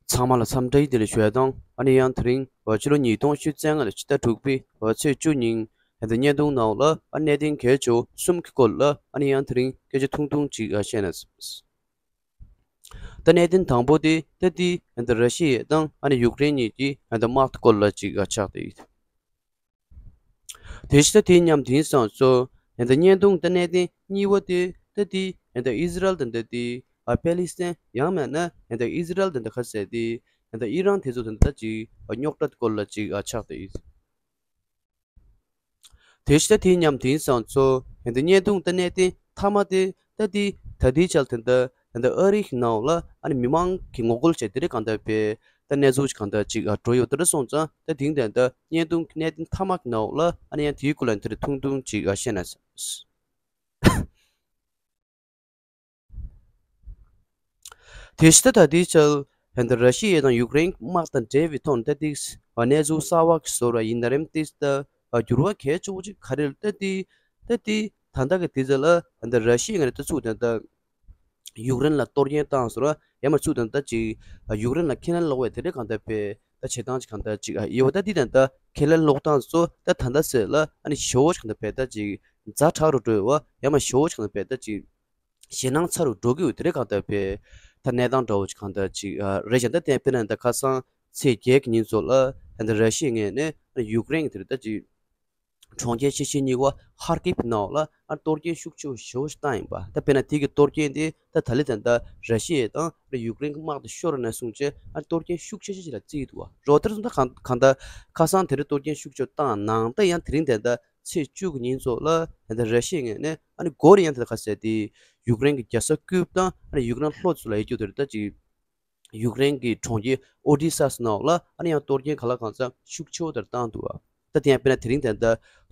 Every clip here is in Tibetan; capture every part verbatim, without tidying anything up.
ཚང་མ་ལ་འཚམས་འདྲི་བདེ་ལེགས་ཞུ་ཡ་དང་། ཨ་ནི་ཡང་དེ་རིང་ཕྱི་ལོ་ཉིས་སྟོང་ཉི་ཤུ་རྩ་ལྔ་ལོའི་ཕྱི་ཟླ་དྲུག་པའི་ཚེས་བཅུ་ཉིན་ད་ལྟ་བརྙན་ཐུང་ནང་ལ་ཨ་གནད་དོན་གལ་ཆེ་བོ་གསུམ་གྱི་སྐོར་ལ་ཨ་ནི་ཡང་དེ་རིང་སྐད་ཆ་ཐུང་ཐུང་ཅིག་བཤད་ན། ད་གནད་དོན་དང་པོ་དེ་ད་ལྟའི་ད་ལྟ་ར་ཤི་ཡ་དང་ཨ་ནི་ཡུཀ་རེན་གཉིས་ཀྱི་ད་ལྟ་དམག་དེ་སྐོར་ལ་ཅིག་ཆགས་བསྡད་ཡོད། དེ་བཞིན་ད་དེ་མཉམ་དེང་སང་ཚོ་ད་ལྟ་བརྙན་ཐུང་ད་གནད་དོན་གཉིས་པ་དེ་ད་ལྟའི་ད་ལྟ་ཨི་ཟི་རལ་དང་ད་ལྟའི་ཨ་པེ་ལི་སི་ཐན། ཡང་མིན་ན་ད་ལྟ་ཨི་ཟི་རལ་དང་ད་ལྟ་ག་ཟེར་དེ་ད་ལྟ་ཨི་རན་དེ་ཚོ་ད་ལྟ་ཅིག་རྙོག་དྲ་སྐོར་ལ་ཅིག་ཆགས་བསྡད་ཡོད། དེ་བཞིན་ད་དེ་མཉམ་དེང་སང་ཚོ་ད་ལྟ་བརྙན་ཐུང་ད་གནད་དོན་མཐའ་མ་དེ་ད་ལྟའི་ད་ལྟའི་ཆར་ད་ལྟ་ད་ལྟ་ཨ་རི་གི་ནང་ལ་ཨ་ནི་མི་མང་གིས་ངོ་རྒོལ་བྱས་དེ་རིང་གང་ལྟར་བས་ད་གནས་ཚུལ་ཅིག་གང་ལྟར་ཅིག་འགྲོ་ཡོད། དེ་འདྲ་སོང་ཙང་ད་དེང་ད་ལྟ་བརྙན་ཐུང་གི་གནད་དོན་མཐའ་མ་གི་ནང་ལ་ཨ་ནི་ཡང་དེའི་སྐོར་ལ་དེ་རིང་ཐུང་ཐུང་ཅིག་བཤད་ན། དེ་བཞིན་ད་ལྟའི་ཆར་ད་ལྟ་ར་ཤི་ཡ་དང་ཡུཀ་རེན་དམག་དང་འབྲེལ་བའི་ཐོག་ནས་ད་ལྟའི་གནས་ཚུལ་གསར་བ་ཞིག་བཟོ་ར་ཡིན་ན་རེད། ད་ལྟའི་ད་འགྱུར་བ་གལ་ཆེ་བོ་ཅིག་ག་རེ་རེད། ད་ལྟའི་ད་ལྟའི་ད་ལྟ་གི་དུས་ཚོད་ལ་ད་ལྟ་ར་ཤི་ཡ་ངོས་ནས་ད་ཚུར་ད་ལྟ་ཡུཀ་རེན་ལ་གཏོར་སྐྱོན་བཏང་ཟེར་ར། ཡང་མིན་ཚུར་ད་ལྟ་ཅིག་ཡུཀ་རེན་ལ་ཁས་ལེན་སློག་པའི་དེ་འདྲ་གང་ལྟར་བས་ད་བྱེད་སྟངས་ཅིག་གང་ལྟར་ཅིག་ཡོད་པ། ད་འདི་ད་ལྟ་ཁས་ལེན་སློག་སྟངས་ཚོ་ད་ད་ལྟ་ཟེར་ལ་ཨ་ནི་ཞེ་པོ་ཅིག་གང་ལྟར་བས་ད་ཅིག་ཛ་དྲག་རུ་འགྲོ་བ། ཡང་མིན་ཞེ་པོ་ཅིག་གང་ལྟར་བས་ད་ཅིག་ཞེད་སྣང་ཚ་རུ་འགྲོ་གི་ཡོད། དེ་འདྲ་གང་ལྟར་བས་ད་གནས་སྟངས་འདྲ་བོ་ཅིག་གང་ལྟར་ཅིག་རེད་ཤག་ད་དེ་དཔེར་ན་ད་ཁ་སང་ཚེས་བརྒྱད་ཀྱི་ཉིན་ཚོ་ལ་ད་ལྟ་ར་ཤི་ཡའི་ངོས་ནས་ཡུཀ་རེན་གྱི་དེ་རེད་ད་ཅིག་གྲོང་ཁྱེར་ཆེ་ཤོས་གཉིས་པ་ཧར་ཀིབ་ནང་ལ་ཨ་གཏོར་སྐྱོན་ཤུགས་ཆེ་བོ་ཞེ་པོ་ཞིག་བཏང་ཡིན་པ། ད་དཔེར་ན་དེ་གི་གཏོར་སྐྱོན་དེ་ད་ད་ལི་ད་ལྟ་ར་ཤི་ཡ་དང་ཡུཀ་རེན་གྱི་དམག་དེ་ཤོར་ནས་བཟུང་བྱས་ཨ་གཏོར་སྐྱོན་ཤུགས་ཆེ་ཤོས་ཅིག་ལ་བརྩིས་འདུག་བ། རོ་ཏེར་སོང་ད་གང་གང་ལྟར་ཁ་སང་དེ་རིང་གཏོར་སྐྱོན་ཤུགས་ཆེ་བོ་བཏང་ནའང་ད་ཡང་དེ་རིང་ད་ལྟ་ཚེས་བཅུ་གི་ཉིན་ཚོ་ལ་ད་ལྟ་ར་ཤི་ཡའི་ངོས་ནས་ཨ་ནི་མགོ་རེ་ཡང་ད་ལྟ་ག་ཟེར་དེ་ཡུཀ་རེན་གྱི་རྒྱལ་ས་ཀིབ་དང་ཨ་ནི་ཡུཀ་རེན་ལྷོ་ཚོ་ལ་ཡོད་རྒྱུ་དེ་རེད་ད་ཅིག་ཡུཀ་རེན་གྱི་གྲོང་ཁྱེར་ཨོ་ཌི་ས་སི་ནང་ལ་ཨ་ནི་ཡང་གཏོར་སྐྱོན་ག་ལ་གང་འཚམ་ཤུགས་ཆེ་བོ་དེར་བཏང་འདུག་བ། ད་དེ་ཡང་དཔེར་ན་དེ་རིང་ད་ལྟ་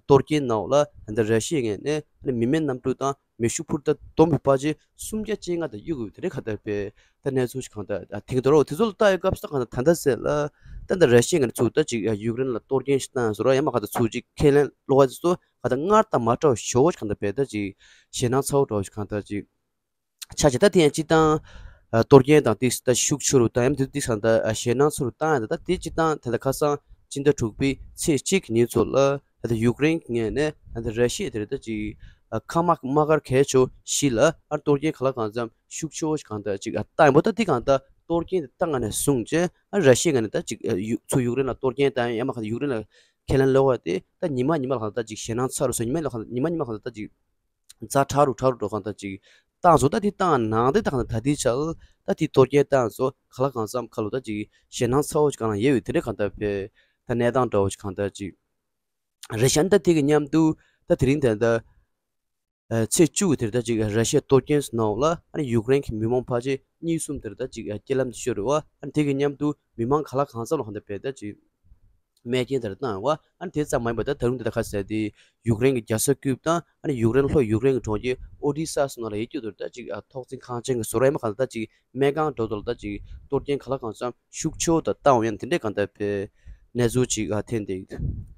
གཏོར་སྐྱོན་ནང་ལ་ད་ལྟ་ར་ཤི་ཡའི་ངོས་ནས་ཨ་ནི་མི་མེད་གནམ་གྲུ་དང་མེ་ཤུགས་འཕུར་མདའ་འདོམ་པའི་པར་ཆས་སུམ་བརྒྱ་བཅོ་ལྔ་དང་གཡུག་ཡོད་དེ་རེད་ག་ད་བས་ད་གནས་ཚུལ་ཞིག་གང་ལྟར་ཐེངས་དོ་རོགས་དེ་ཚོ་ལ་ལྟ་ཡོད་སྐབས་སུ་ད་གང་ལྟར་ད་ལྟ་ཟེར་ལ་ད་ལྟ་ར་ཤི་ཡའི་ངོས་ནས་ཚུར་ད་ཅིག་ཡུཀ་རེན་ལ་གཏོར་སྐྱོན་ཞིག་བཏང་ཟེར་རོགས། ཡང་མིན་གང་ལྟར་ཚུར་ཅིག་ཁས་ལེན་སློག་པ་དེ་ཚོ་གང་ལྟར་སྔར་དང་མ་འདྲ་བ་ཞེ་པོ་ཞིག་གང་ལྟར་བས་ད་ཅིག་ཞེད་སྣང་ཚ་བོ་འདྲ་བོ་ཞིག་གང་ལྟར་ཅིག་ཆ་བྱས། ད་དེ་ཡང་སྤྱིར་བཏང་ཨ་གཏོར་སྐྱོན་དང་ཏིག་ད་ཤུགས་ཆེ་རུ་དང་ཡང་དེ་ཏིག་ས་ད་ཨ་ཞེད་སྣང་ཚ་རུ་བཏང་ཡང་ད་ད་དེ་སྤྱིར་བཏང་ད་ལྟ་ཁ་སང་སྤྱི་ཟླ་དྲུག་པའི་ཚེས་གཅིག་གི་ཉིན་ཚོ་ལ་ད་ལྟ་ཡུཀ་རེན་གྱི་ངོས་ནས་ད་ལྟ་ར་ཤི་ཡ་དེ་རེད་ད་ཅིག་ཨ་མཁའ་དམག་དམག་སྒར་གལ་ཆེ་བཞི་ལ་ཨ་གཏོར་སྐྱོན་ག་ལ་གང་འཚམ་ཤུགས་ཆེ་བོ་ཞིག་གང་ལྟར་ཅིག་ཨ་བཏང་ཡིན་པ། ད་དེ་གང་ལྟར་གཏོར་སྐྱོན་དེ་བཏང་ནས་བཟུང་བྱས་ཨ་ར་ཤི་ཡའི་ངོས་ནས་ད་ཅིག་ཨ་ཡུ་ཚུར་ཡུཀ་རེན་ལ་གཏོར་སྐྱོན་བཏང་ཡང་མིན་གང་ལྟར་ཡུཀ་རེན་ལ་ཁས་ལེན་སློག་པ་དེ་ད་ཉི་མ་ཉི་མ་ལ་གང་ལྟར་ཅིག་ཞེད་སྣང་ཚ་རུ་སོང་། ཉི་མ་ལ་གང་ལྟར་ཉི་མ་ཉི་མ་གང་ལྟར་ད་ཅིག་ཛ་དྲག་རུ་དྲག་རུ་འགྲོ་གང་ལྟར་ཅིག་བཏང་སོང་། ད་དེ་བཏང་ནང་དེ་ད་གང་ལྟར་ད་ལྟའི་ཆར་ད་དེ་གཏོར་སྐྱོན་བཏང་སོང་། ག་ལ་གང་འཚམ་ཁ་ལོ་ད་ཅིག་ཞེད་སྣང་ཚ་བོ་ཞིག་གང་ལ་ཡོད་ཡོད་དེ་འདྲ་གང་ལྟར་བས་ད་གནས་སྟངས་འདྲ་བོ་ཞིག་གང་ལྟར་ཅིག་རེད་ཤག་ད་དེ་གི་མཉམ་དུ་ད་དེ་རིང་ད་ལྟ་ཨ་ཚེས་བཅུ་གི་དེར་ད་ཅིག་ར་ཤི་ཡ་གཏོར་སྐྱོན་ནང་ལ་ཨ་ནི་ཡུཀ་རེན་གྱི་མི་མང་ཕལ་ཆེར་གཉིས་གསུམ་དེར་ད་ཅིག་ཨ་རྐྱེན་ལམ་དུ་ཤོར་རེད་བ། ཨ་ནི་དེ་གི་མཉམ་དུ་མི་མང་ག་ལ་གང་འཚམ་ལ་གང་ལྟར་བས་ད་ཅིག་རྨས་སྐྱོན་དེར་བཏང་བ། ཨ་ནི་དེ་ཙམ་མ་ཡིན་པར་ད་ད་རུང་དེ་ད་ག་ཟེར་དེ་ཡུཀ་རེན་གྱི་རྒྱལ་ས་ཀིབ་དང་ཨ་ནི་ཡུཀ་རེན་ལྷོ་ཡུཀ་རེན་གྱི་གྲོང་ཁྱེར་ཨོ་ཌི་ས་སི་ནང་ལ་ཡོད་རྒྱུ་དེར་ད་ཅིག་ཨ་ཐོག་འཛིན་ཁང་ཆེན་གྱི་བཟོ་གྲྭ་ཡང་མིན་གང་ལྟར་ད་ཅིག་སྨན་ཁང་འདྲ་བོ་དེར་ད་ཅིག་གཏོར་སྐྱོན་ག་ལ་གང་འཚམ་ཤུགས་ཆེ་བོ་དང་བཏང་བ་ཡང་དེ་འདྲས་གང་ལྟར་བས་གནས་ཚུལ་ཅིག་ཨ་ཐོན་བསྡད་ཡོད།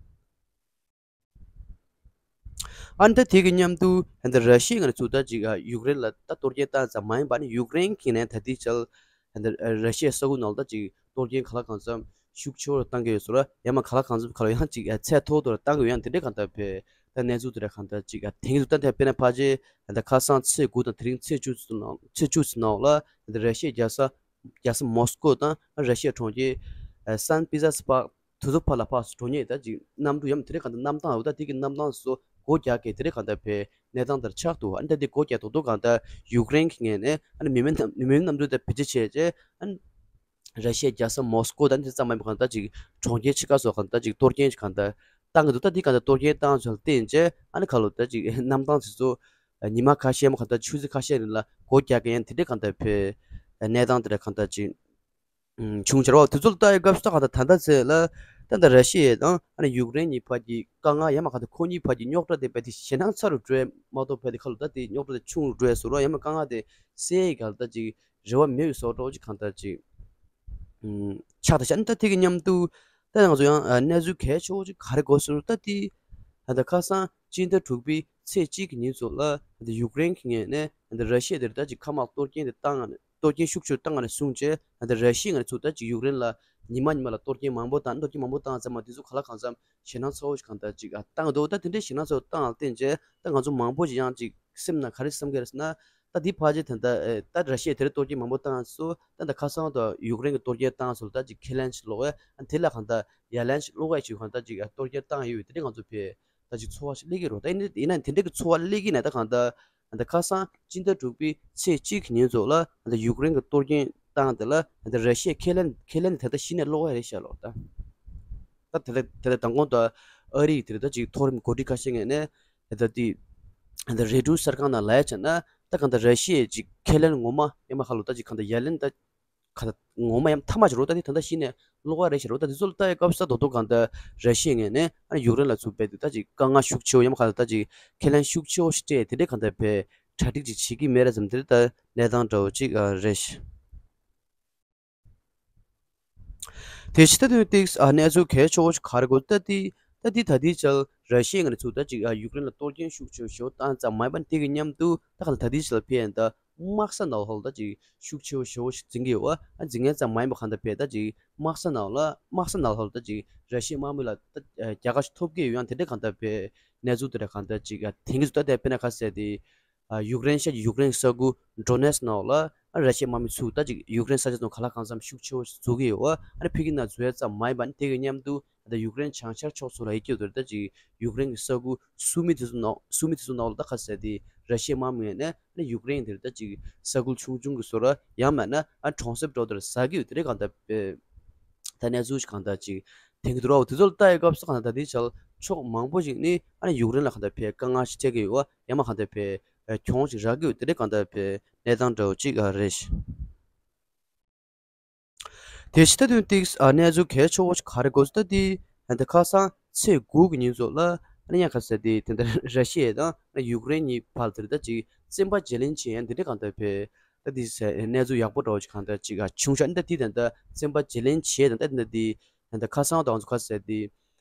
ཨ་ནི་ད་དེ་གི་མཉམ་དུ་ད་ལྟ་ར་ཤི་ཡའི་ངོས་ནས་ཚུར་ད་ཅིག་ཨ་ཡུཀ་རེན་ལ་ད་གཏོར་སྐྱོན་བཏང་ཙམ་མ་ཡིན་པ་ནི་ཡུཀ་རེན་གྱི་ནས་ད་ལྟའི་ཆར་ད་ལྟ་ར་ཤི་ཡའི་ས་ཁུལ་ནང་ལ་ད་ཅིག་གཏོར་སྐྱོན་ག་ལ་གང་འཚམ་ཤུགས་ཆེ་བོ་བཏང་གི་ཡོད་ཟེར་ར། ཡང་མིན་ག་ལ་གང་འཚམ་ག་ལ་ཡང་ཅིག་ཨ་ཚད་མཐོ་བོ་བཏང་གི་ཡོད། ཡང་དེ་འདྲས་གང་ལྟར་བས་ད་གནས་ཚུལ་དེ་འདྲ་གང་ལྟར་ཅིག་ཨ་ཐེངས་སུ་ད་ལྟ་དཔེར་ན་ཕལ་ཆེར་ད་ལྟ་ཁ་སང་ཚེས་དགུ་དང་དེ་རིང་ཚེས་བཅུ་ཚོ་ནང་ཚེས་བཅུ་ཚོ་ནང་ལ་ད་ལྟ་ར་ཤི་ཡའི་རྒྱལ་ས་རྒྱལ་ས་མོ་སི་ཀོ་དང་ར་ཤི་ཡའི་གྲོང་ཁྱེར་ཨ་སན་པི་ཏེར་སི་བྷག་དེ་ཚོ་ཕར་ལ་ཕར་ཚུར་འགྲོ་མཁན་ད་ཅིག་གནམ་གྲུ་ཡང་དེ་འདྲས་གང་ལྟར་གནམ་ཐང་འོ་ད་དེ་གི་གནམ་ཐང་སོ་སོ་སྒོ་རྒྱག་གི་དེ་འདྲས་གང་ལྟར་བས་གནས་སྟངས་དེར་ཆགས་འདུག་ཨ་ནི་ད་དེ་སྒོ་རྒྱག་ཐོག་ཐོག་གང་ལྟར་ཡུཀ་རེན་གྱི་ངོས་ནས་ཨ་ནི་མི་མེད་གནམ་མི་མེད་གནམ་གྲུ་དེ་བེད་སྤྱོད་བྱས་རྗེས་ཨ་ནི་ར་ཤི་ཡའི་རྒྱལ་ས་མོ་སི་ཀོ་དང་དེ་ཙམ་མ་ཡིན་པ་གང་ལྟར་ཅིག་གྲོང་ཁྱེར་ཕྱེད་ཀ་སོགས་གང་ལྟར་ཅིག་གཏོར་སྐྱོན་ཞིག་གང་ལྟར་བཏང་གི་འདུག་ད་དེ་གང་ལྟར་གཏོར་སྐྱོན་བཏང་ཚུལ་ལ་བརྟེན་རྗེས་ཨ་ནི་ཁ་ལོ་ད་ཅིག་གནམ་ཐང་དེ་ཚོ་ཉི་མ་ཁ་ཤས་མ་གང་ལྟར་ཆུ་ཚོད་ཁ་ཤས་རིང་ལ་སྒོ་རྒྱག་གི་ཡང་དེ་འདྲས་གང་ལྟར་བས་གནས་སྟངས་དེ་འདྲ་གང་ལྟར་ཅིག་ཨུམ། བྱུང་ཆེར་བ་དེ་ཚོ་ལ་ལྟ་ཡི་སྐབས་སུ་ད་ག་ད་ད་ལྟ་ཚེ་ལ་ད་ལྟ་ར་ཤི་ཡ་དང་ཨ་ནི་ཡུཀ་རེན་གཉིས་བར་གྱི་དཀའ་ངལ་ཡང་མ་ག་ད་ཁོ་གཉིས་བར་གྱི་རྙོག་དྲ་དེ་རྦད་དེ་ཞེད་སྣང་ཚ་རུ་འགྲོ་ཡ་མ་གཏོགས་རྦད་དེ་ཁ་ལོ་ད་དེ་རྙོག་དྲ་དེ་ཆུང་རུ་འགྲོ་ཡ་ཟེར་རོ། ཡང་མ་དཀའ་ངལ་དེ་སེལ་ཡི་ག་ལ་ད་ཅིག་རེ་བ་མེད་པའི་བཟོ་འདྲ་ཅིག་གང་ལྟར་ཅིག་ཨུམ། ཆགས་ད་ཤག་ཨ་ནི་ད་དེ་གི་མཉམ་དུ་ད་ང་ཚོ་ཡང་ཨ་གནས་ཚུལ་གལ་ཆེ་བོ་ཅིག་ག་རེ་གོ་སོང་ད་དེ་ད་ལྟ་ཁ་སང་སྤྱི་ཟླ་དྲུག་པའི་ཚེས་གཅིག་གི་ཉིན་ཚོ་ལ་ད་ལྟ་ཡུཀ་རེན་གྱི་ངོས་ནས་ད་ལྟ་ར་ཤི་ཡ་དེར་ད་ཅིག་མཁའ་དམག་གཏོར་སྐྱོན་དེ་བཏང་ནས། གཏོར་སྐྱོན་ཤུགས་ཆེ་བཏང་ནས་བཟུང་བྱས། ད་ལྟ་ར་ཤི་ཡའི་ངོས་ནས་ཚུར་ད་ཅིག་ཡུཀ་རེན་ལ་ཉི་མ་ཉི་མ་ལ་གཏོར་སྐྱོན་མང་པོ་བཏང་། གཏོར་སྐྱོན་མང་པོ་བཏང་ཙམ་མ། དེ་ཚོ་ག་ལ་གང་འཚམ་ཞེད་སྣང་ཚ་བོ་ཞིག་གང་ལྟར་ཅིག་ཨ་བཏང་འདུག་ད་དེ་འདྲའི་ཞེད་སྣང་ཚ་བོ་བཏང་ལ་བརྟེན་བྱས། ད་ང་ཚོ་མང་པོ་ཞིག་ཡང་ཅིག་སེམས་ནང་ག་རེ་བསམ་གྱི་རེད་ཟེར་ན། ད་འདི་ཕལ་ཆེར་ད་ལྟ་ཨེ་ད་ར་ཤི་ཡས་དེ་རིང་གཏོར་སྐྱོན་མང་པོ་བཏང་སོང་། ད་ད་ཁ་སང་དུ་ཡུཀ་རེན་གྱི་གཏོར་སྐྱོན་བཏང་སོང་ལ། ད་ཅིག་ཁས་ལེན་ཞིག་ལོག་ཨེ། ཨ་དེ་ལ་གང་ལྟར་ཡ་ལན་ཞིག་སློག་ཡ་ཞིག་གང་ལྟར་ཅིག་གཏོར་སྐྱོན་བཏང་ཡོད། དེ་འདྲ་ང་ཚོ་ཕེ་ད་ཅིག་ཚོར་བ་ཞིག་སླེབས་ཀྱི་རེད། ད་ཡིན་ན་ཡིན་ན་དེ་འདྲ་གི་ཚོར་བ་སླེབས་ཀྱི་ན། ད་གང་ལྟར་ད་ཁ་སང་སྤྱི་ཟླ་དྲུག་པའི་ཚེས་གཅིག་གི་ཉིན་ཚོ་ལ་ད་ཡུཀ་རེན་གྱི་གཏོར་སྐྱོན་བཏང་དེ་ལ་ད་ར་ཤི་ཡས་ཁས་ལེན་ཁས་ལེན་དེ་ད་གཞི་ནས་སློག་ཡ་རེད་ཤག་ལོ། ད་ད་དེ་ད་དེ་ད་དང་གོང་དུ་ཨ་རི་དེ་ད་ཅིག་མཐོ་རིམ་འགོ་ཁྲིད་ཁ་ཤས་ངོས་ནས་ད་ད་དེ་ད་རེ་ཌིའོ་གསར་ཁང་ནང་ལ་ཡ་བྱས་ན། ད་གང་ལྟར་ར་ཤི་ཡས་ཅིག་ཁས་ལེན་ངོ་མ་ཡ་མ་ཧ་ལོ། ད་ཅིག་གང་ལྟར་ཡ་ལན་ད་ག་ད་ངོ་མ་ཡ་མ་ཐ་མ་ཅིག་རོ། ད་དེ་ད་ད་གཞི་ནས་སློག་ཡ་རེད་ཤག་རོ། ད་དེ་ཚོ་ལ་ལྟ་ཡ་སྐབས་སུ་ད་དོ་གང་ལྟར་ར་ཤི་ཡའི་ངོས་ནས་ཨ་ནི་ཡུཀ་རེན་ལ་ཚུར་རྦད་དེ་ད་ཅིག་དཀའ་ངལ་ཤུགས་ཆེ་བོ་ཡ་མ་ག་ད་ད་ཅིག་ཁས་ལེན་ཤུགས་ཆེ་བོ་ཞིག་སྤྲད། དེ་འདྲའི་གང་ལྟར་བས་གྲ་སྒྲིག་ཅིག་བྱེད་ཀྱི་མེད་རེད་བསམ། དེ་ད་གནས་སྟངས་འདྲ་བོ་ཅིག་ཨ་རེད་ཤག་དེ་ཕྱི་ད་དུང་ཏིག་ཨ་གནས་ཚུལ་གལ་ཆེ་བོ་ཞིག་ག་རེ་གོ། ད་ཏི་ད་ཏི་ད་ཏི་ཅལ་ར་ཤི་ཡའི་ངོས་ནས་ཚུར་ད་ཅིག་ཨ་ཡུཀ་རེན་ལ་གཏོར་སྐྱོན་ཤུགས་ཆེ་བོ་ཞེ་བོ་བཏང་ཙམ་མ་ཡིན་པ། དེ་གི་མཉམ་དུ་ད་ག་ལ་ད་ཏི་ཅལ་ཕེ་ཡན་ད་དམག་ས་ནང་ལ་ཧོལ་ད་ཅིག་ཤུགས་ཆེ་བོ་ཞེ་བོ་ཞིག་འཛིང་གི་ཡོད་པ། ཨ་འཛིང་མཁན་ཙམ་མ་ཡིན་པ་གང་ལྟར་ཕེ་ད་ཅིག་དམག་ས་ནང་ལ་དམག་ས་ནང་ལ་ཧོལ་ད་ཅིག་ར་ཤི་ཡའི་དམག་མི་ལ་ད་རྒྱལ་ཁ་ཞིག་ཐོབ་ཀྱི་ཡོད། ཡང་དེ་འདྲ་གང་ལྟར་ཕེ་གནས་ཚུལ་དེ་འདྲ་གང་ལྟར་ཅིག་ཨ་དེང་གི་ཚུལ་ད་དེ་དཔེར་ན་ག་ཟེར་ཏེ། ཨ་ཡུཀ་རེན་ཤར་གྱི་ཡུཀ་རེན་ས་ཁུལ་ཌོ་ནེ་སི་ནང་ལ་ཨ་ར་ཤི་ཡའི་དམག་མི་ཚུར་ད་ཅིག་ཡུཀ་རེན་ས་ཆ་ཚོ་ག་ལ་གང་འཚམ་ཤུགས་ཆེ་བོ་འཛུལ་གྱི་ཡོད་པ། ཨ་ནི་ཕ་གི་ནང་འཛུལ་ཡ་ཙམ་མ་ཡིན་པ། ཨ་ནི་དེ་གི་མཉམ་དུ་ད་ཡུཀ་རེན་བྱང་ཤར་ཕྱོགས་ཚོ་ལ་ཡི་གེ་དོར་ད་ཅིག་ཡུཀ་རེན་གྱི་ས་ཁུལ་སུ་མི་དེ་ཚོ་ནང་སུ་མི་དེ་ཚོ་ནང་ལ་ད་ག་ཟེར་ཏེ་ར་ཤི་ཡའི་དམག་མི་ཡིན་ནས་ཨ་ནི་ཡུཀ་རེན་དེར་ད་ཅིག་ས་ཁུལ་ཆུང་ཆུང་གི་བཟོ་འདྲ་ཡང་མིན་ན་ཨ་གྲོང་གསེབ་འདྲ་བོ་དེར་ཟ་གི་ཡོད། དེ་རེད་གང་ལྟར་པས། ད་གནས་ཚུལ་ཞིག་གང་ལྟར་ཅིག་དེང་གི་དུ་རོགས་དེ་ཚོ་ལ་ལྟ་ཡི་སྐབས་སུ་གང་ལྟར་ད་ལྟའི་ཆར་ཕྱོགས་མང་པོ་ཞིག་ནི་ཨ་ནི་ཡུཀ་རེན་ལ་གང་ལྟར་ཕེ་དཀའ་ངལ་ཞིག་སྤྲད་ཀྱི་ཡོད་པ། ཡང་མ་གང་ལྟར་ཕེ་གྱོང་ཞིག་རག་གི་ཡོད། དེ་འདྲའི་གང་ལྟར་ཕེ་གནས་སྟངས་འདྲ་བོ་ཅིག་ཨ་རེད། དེ་ཕྱི་ད་དུང་ཏིག་ཨ་གནས་ཚུལ་གལ་ཆེ་བོ་ཞིག་ག་རེ་གོ་ཟེར་ན། ད་དེ་ད་ཁ་སང་ཚེས་དགུ་གི་ཉིན་ཚོ་ལ་ཨ་ནི་ཡང་ག་ཟེར་ཏེ་དེ་འདྲ་ར་ཤི་ཡ་དང་ཡུཀ་རེན་གཉིས་བར་དེར་ད་ཅིག་བཙན་པ་བརྗེ་ལེན་བྱེད་ཡ་དེ་འདྲའི་གང་ལྟར་ཕེ་ད་དེ་གནས་ཚུལ་ཡག་པོ་འདྲ་བོ་ཅིག་གང་ལྟར་ཅིག་ཨ་བྱུང་ཤག་ད་དེ་ད་ལྟ་བཙན་པ་བརྗེ་ལེན་བྱེད་ད་ད་དེ་ད་ད་ཁ་སང་དང་ཚོ་ག་ཟེར་ཏེ།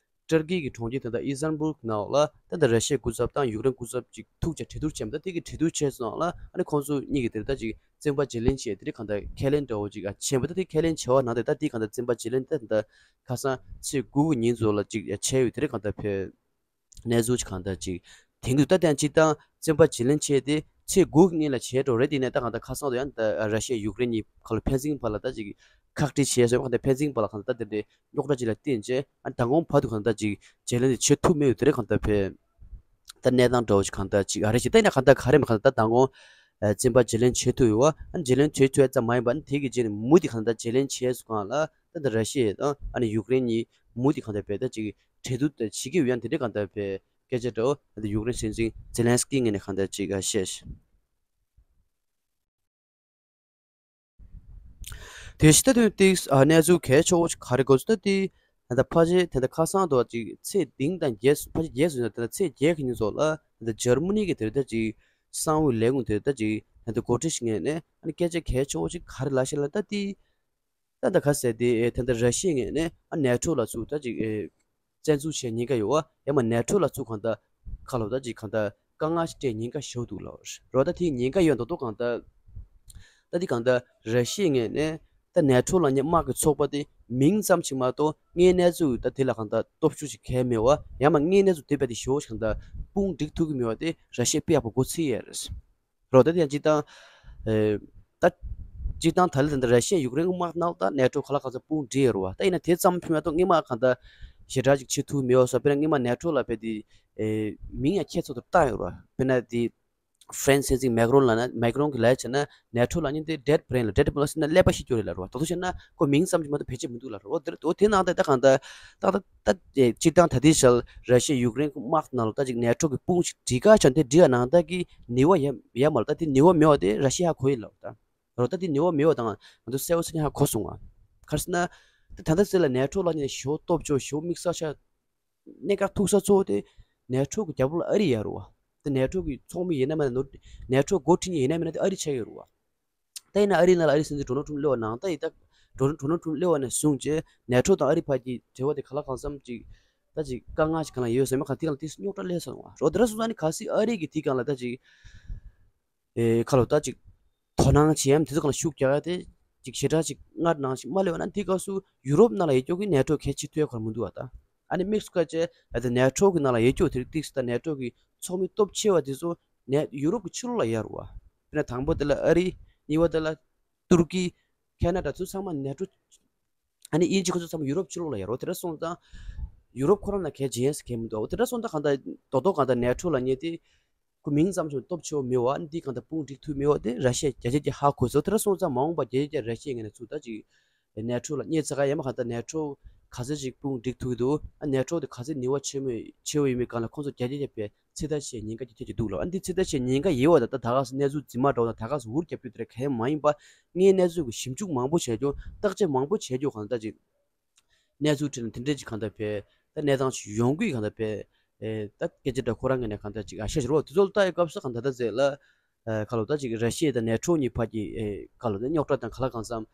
ཏུར་ཀི་གི་གྲོང་ཁྱེར་དེ་འདྲ་ཨི་སི་ཏན་བུལ་ནང་ལ་ད་ལྟ་ར་ཤི་ཡའི་སྐུ་ཚབ་དང་ཡུཀ་རེན་སྐུ་ཚབ་ཅིག་ཐུག་བྱས་གྲོས་བསྡུར་བྱས་པ། ད་དེ་གི་གྲོས་བསྡུར་བྱས་སོང་ལ་ཨ་ནི་ཁོང་ཚོ་གཉིས་ཀྱིས་དེར་ད་ཅིག་བཙན་པ་བརྗེ་ལེན་བྱས་དེ་རིགས་གང་ལྟར་ཁས་ལེན་འདྲ་བོ་ཅིག་ཨ་བྱས་པ། ད་དེ་ཁས་ལེན་བྱས་པ་ནང་དེ་ད་དེ་གང་ལྟར་བཙན་པ་བརྗེ་ལེན་ད་ད་ཁ་སང་ཚེས་དགུ་གི་ཉིན་ཚོ་ལ་ཅིག་ཨ་བྱས་ཡོད། དེ་རིགས་གང་ལྟར་ཕེ་གནས་ཚུལ་ཅིག་གང་ལྟར་ཅིག་དེང་དུས་ད་ལྟ་སྤྱིར་བཏང་བཙན་པ་བརྗེ་ལེན་བྱས་ཏེ་ཚེས་དགུ་གི་ཉིན་ལ་བྱས་འགྲོ་རེད། དེ་ནས་ད་གང་ལྟར་ཁ་སང་དུ་ཡང་ད་ར་ཤི་ཡ་ཡུཀ་རེན་གཉིས་ཁ་ལོ་ཕན་ཚུན་བར་ལ་ད་ཅིག་ཁག་དཀྲི་བྱས་སོང་། གང་ལྟར་ཕན་ཚུན་བར་ལ་གང་ལྟར་ད་དེ་འདྲའི་རྙོག་དྲ་ཅིག་ལ་བརྟེན་བྱས་ཨ་མདང་དགོང་བར་དུ་གང་ལྟར་ཅིག་བརྗེ་ལེན་དེ་བྱེད་ཐུབ་མེད་ཡོད། དེ་རེད་གང་ལྟར་ཕེ་ད་གནས་སྟངས་འདྲ་བོ་ཅིག་གང་ལྟར་ཅིག་ཨ་རེ་ཞིག་ད་ཡིན་ན་གང་ལྟར་ག་རེ་མ་གང་ལྟར་ད་མདང་དགོང་ཨ་བཙན་པ་བརྗེ་ལེན་བྱེད་ཐུབ་ཡོད་པ། ཨ་བརྗེ་ལེན་བྱེད་ཐུབ་ཡ་ཙམ་མ་ཡིན་པ་ཨ་ནི་དེ་གི་རྗེས་ནས་མུ་མཐུད་གང་ལྟར་བརྗེ་ལེན་བྱས་སོང་གང་ལ་ད་ད་ར་ཤི་ཡ་དང་ཨ་ནི་ཡུཀ་རེན་གཉིས་མུ་མཐུད་གང་ལྟར་ཕེ་ད་ཅིག་གྲོས་བསྡུར་ད་བྱེད་ཀྱི་ཡོད། ཡང་དེ་འདྲའི་གང་ལྟར་ཕེ་སྐད་ཆ་འདྲ་བོ་ད་ཡུཀ་རེན་སྲིད་འཛིན་ཛེ་ལན་སི་ཀི་ངོས་ནས་གང་ལྟར་ཅིག་ཨ་བཤད། དེ་ཕྱི་ད་དུང་ཏིག་ཨ་གནས་ཚུལ་གལ་ཆེ་བོ་ཞིག་ག་རེ་གོ་ཟེར་ན། དེ་ད་ལྟ་ཕལ་ཆེར་ད་ལྟ་ཁ་སང་དུ་ཅིག་ཚེས་བདུན་དང་བརྒྱད་སུ་ཕལ་ཆེར་བརྒྱད་སུ་ད་ལྟ་ཚེས་བརྒྱད་ཀྱི་ཉིན་ཚོ་ལ་ད་ལྟ་འཇར་མ་ནི་གི་དེར་ད་ཅིག་གསང་བའི་ལས་ཁུངས་དེར་ད་ཅིག་ད་ལྟ་འགོ་ཁྲིད་ཞིག་ངོས་ནས་ཨ་ནི་སྐད་ཆ་གལ་ཆེ་བོ་ཞིག་ག་རེ་ལབ་ཤག་ལབ་ན། ད་དེ་ད་ལྟ་ག་ཟེར་ཏེ་ཨེ་ད་ལྟ་ར་ཤི་ཡའི་ངོས་ནས་ཨ་ནེ་ཊོ་ལ་ཚུར་ད་ཅིག་ཨེ་བཙན་འཛུལ་བྱེད་ཉེན་ཁ་ཡོད་པ། ཡང་མ་ནེ་ཊོ་ལ་ཚུར་གང་ལྟར་ཁ་ལོ་ད་ཅིག་གང་ལྟར་དཀའ་ངལ་ཞིག་སྤྲད་ཉེན་ཁ་ཞིག་འདུག་ལབ་རེད་བ། ད་དེ་ཉེན་ཁ་ཡོད་མདོག་མདོག་གང་ལྟར་ད་དེ་གང་ལྟར་ར་ཤི་ཡའི་ངོས་ནས་ད་ནེ་ཊོ་ལབ་མཁན་དམག་གི་ཚོགས་པ་དེ་མིང་ཙམ་ཞིག་མ་གཏོགས་དངོས་གནས་ཚུར་ད་དེ་ལ་གང་ལྟར་སྟོབས་ཤུགས་ཤིག་གང་ཡང་མེད་པ། ཡང་མ་དངོས་གནས་ཚུར་དེ་བས་དེ་ཞེ་པོ་ཞིག་གང་ལྟར་དཔུང་སྒྲིག་ཐུབ་ཀྱི་མེད་པ་དེ་ར་ཤི་ཡས་དཔེ་ཡག་པོ་མགོ་ཚོད་ཡས་རེད། རོ། ད་དེ་ཡང་སྤྱིར་བཏང་ཨེ་ད་སྤྱིར་བཏང་ད་ལན་ད་ལྟ་ར་ཤི་ཡ་ཡུཀ་རེན་དམག་ནང་ད་ནེ་ཊོ་ག་ལ་གང་འཚམ་དཔུང་སྒྲིག་ཡོད་རེད་བ། ད་ཡིན་ན་དེ་ཙམ་ཕུད་མ་གཏོགས་སྔོན་མ་གང་ལྟར་ཞེ་དྲག་ཅིག་བྱེད་ཐུབ་མེད་པ་སོགས། དཔེར་ན་སྔོན་མ་ནེ་ཊོ་ལ་དཔེ་དེ་ཨེ་མིང་ཡང་ཁྱད་མཚར་པོ་བཏགས་ཡོད་རེད་བ། དཔེར་ན་དེ་ཧྥ་རན་སི་སྲིད་འཛིན་མེག་རོན་ལབ་ན། མེག་རོན་གྱིས་ལབ་བྱས་ན་ནེ་ཊོ་ལབ་མཁན་དེ་ཌེཌ་བྷི་རེན་ལ། ཌེཌ་བྷི་རེན་ལ་ཟེར་ན་ཀླད་པ་ཤི་རྒྱུ་རེད་ལབ་རེད་བ། ད་དུང་བཤད་ན་ཁོ་མིང་ཙམ་གྱིས་མ་གཏོགས་བེད་སྤྱོད་མི་འདུག་ལབ་རེད་བ། དེ་དེ་ནང་དེ་ད་གང་ལྟར་ད་ད་ད་སྤྱིར་བཏང་ད་ལྟའི་ཆར་ར་ཤི་ཡ་ཡུཀ་རེན་གྱི་དམག་ནང་ལ་ད་ཅིག་ནེ་ཊོ་གི་དཔུང་ཞིག་སྒྲིག་ག་བྱས་དེ་སྒྲིག་ཡ་ནང་ད་གི་ནུས་པ་ཡ་ཡ་མ་ལ། ད་དེ་ནུས་པ་མེད་པ་དེ་ར་ཤི་ཡ་གོ་ཡི་ལབ་ད། རོ། ད་དེ་ནུས་པ་མེད་པ་དང་ང་ཚོ་གསལ་པོ་གསལ་ཉག་གོ་སོང་ང་། ག་རེ་ཟེར་ན་ད་ད་ལྟ་ཟེར་ལ་ནེ་ཊོ་ལབ་མཁན་ཞེ་པོ་སྟོབས་ཆེ་བ། ཞེ་པོ་དམིགས་བསལ་ཆགས། གནད་འགག་ཐུག་ས་གཙོ་བོ་དེ་ནེ་ཊོ་གི་རྒྱབ་ལོགས་ལ་ཨ་རི་ཡོད་རེད་བ། དེ་ནེ་ཊོ་གི་ཚོགས་མི་ཡིན་ན་མིན་ན་ནོ། ནེ་ཊོ་འགོ་ཁྲིད་མཁན་ཡིན་ན་མིན་ན་དེ་ཨ་རི་ཆགས་ཡོད་རེད་བ། ད་ཡིན་ན་ཨ་རི་ནང་ལ་ཨ་རི་སྲིད་འཛིན་ཌོ་ནལ་ཊམ་སླེབས་པ་ནང་ད་ཡིན་ད་ཌོ་ནལ་ཌོ་ནལ་ཊམ་སླེབས་པ་ནས་བཟུང་བྱས་ནེ་ཊོ་དང་ཨ་རི་བར་གྱི་འབྲེལ་བ་དེ་ག་ལ་གང་འཚམ་ཅིག་ད་ཅིག་དཀའ་ངལ་ཞིག་གང་ལ་ཡོད་ཟེར་མ་གང་དེ་གང་ལ་དེ་རྙོག་དྲ་སླེབས་སོང་བ། རོ། དེ་འདྲ་སོང་ཙང་ནི་གལ་སྲིད་ཨ་རི་གི་དེ་གང་ལ་ད་ཅིག་ཨེ་ཁ་ལོ་ད་ཅིག་ དོ་སྣང་བྱེད་ཡམ་དེ་ཚོ་གང་ལ་ཤུགས་རྒྱག་ཡ་དེ་ཅིག་ཞེ་དྲག་ཅིག་སྔར་ནང་བཞིན་མ་སླེབས་པ་ན། དེ་སྐབས་སུ་ཡུ་རོབ་ནང་ལ་ཡོད་རྒྱུ་གི་ནེ་ཊོ་གལ་ཆེ་ཐུབ་ཡ་གང་མི་འདུག་བ། ད་ཨ་ནི་དམིགས་སུ་བཀར་བྱས་ཨ་ད་ནེ་ཊོ་གི་ནང་ལ་ཡོད་རྒྱུ་དེ་རིགས་ཏིག་ད་ནེ་ཊོ་གི་ཚོགས་མི་སྟོབས་ཆེ་བ་དེ་ཚོ་ནེ་ཡུ་རོབ་ཀྱི་ཕྱི་ལོགས་ལ་ཡོད་རེད་བ། དཔེར་ན་དང་པོ་དེ་ལ་ཨ་རི། གཉིས་པ་དེ་ལ་ཏུར་ཀི། ཁེ་ན་ཌ་ཚོ་ཚང་མ་ནེ་ཊོ། ཨ་ནི་དབྱིན་ཇི་ཁོ་ཚོ་ཚང་མ་ཡུ་རོབ་ཕྱི་ལོགས་ལ་ཡོད་རེད་བ། དེ་འདྲ་སོང་ཙང་ཡུ་རོབ་ཁོ་རང་ལ་གལ་ཇི་ཡན་ཟེར་གལ་མི་འདུག་བ། དེ་འདྲ་སོང་ཙང་གང་ལྟར་རྡོག་རྡོག་གང་ལྟར་ནེ་ཊོ་ལབ་མཁན་དེ་ཁོ་མིང་ཙམ་ཞིག་སྟོབས་ཆེ་བ་མེད་པ། ཨ་ནི་འདི་གང་ལྟར་དཔུང་སྒྲིག་ཐུབ་མེད་པ་དེ་ར་ཤི་ཡས་བརྒྱ་ཆ་བརྒྱ་ཧ་གོ་སོང་། དེ་འདྲ་སོང་ཙང་མ་འོངས་པ་བརྒྱ་ཆ་བརྒྱ་ར་ཤི་ཡའི་ངོས་ནས་ཚུར་ད་ཅིག་ནེ་ཊོ་ལ་བརྙས་ཚ་ག་ཡ་མ། གང་ལྟར་ནེ་ཊོ་ག་ཚོད་ཅིག་དཔུང་སྒྲིག་ཐུབ་ཀྱི་འདུག་ཨ་ནེ་ཊོ་དེ་ག་ཚོད་ནུས་པ་ཆེ་མོ་ཆེ་བོ་ཡིན་མིན་སྒང་ལ་ཁོང་ཚོ་བརྒྱ་ཆ་བརྒྱ་བྱས་ཚོད་ལྟ་བྱེད་ཉེན་ཁ་ཅིག་ཐེབས་ཀྱི་འདུག་ལབ། ཨ་འདི་ཚོད་ལྟ་བྱེད་ཉེན་ཁ་ཡོད་པ་དང་། ད་ད་ག་སེ་གནས་ཚུལ་རྫུན་མ་འདྲ་བོ་དང་ད་ག་སེ་འུར་རྒྱབ་རྒྱུ་དེ་འདྲ་གང་ཡང་མ་ཡིན་པ། ངས་གནས་ཚུལ་གྱི་ཞིབ་འཇུག་མང་པོ་བྱས་རྒྱུ། བརྟག་དཔྱད་མང་པོ་བྱས་རྒྱུ། གང་ལྟར་ཅིག་གནས་ཚུལ་ཁྲིད་ན་དེ་འདྲས་ཅིག་གང་ལྟར་བས་ད་གནས་སྟངས་ཅིག་ཡོང་གི་གང་ལྟར་བས། ཨེ་ད་སྐད་ཆ་འདྲ་ཁོ་རང་གི་ནས་གང་ལྟར་ཅིག་ཨ་ཤ་ཞིག་རོ། དེ་ཚོ་ལ་ལྟ་ཡི་སྐབས་སུ་གང་ལྟར་ད་ཟེར་ལ། ཨ་ཁ་ལོ་ད་ཅིག་ར་ཤི་ཡ་དང་ནེ་ཊོ་གཉིས་བར་གྱི་ཨེ་ཁ་ལོ་ད་རྙོག་དྲ་དང་ག་ལ་གང་འཚམ།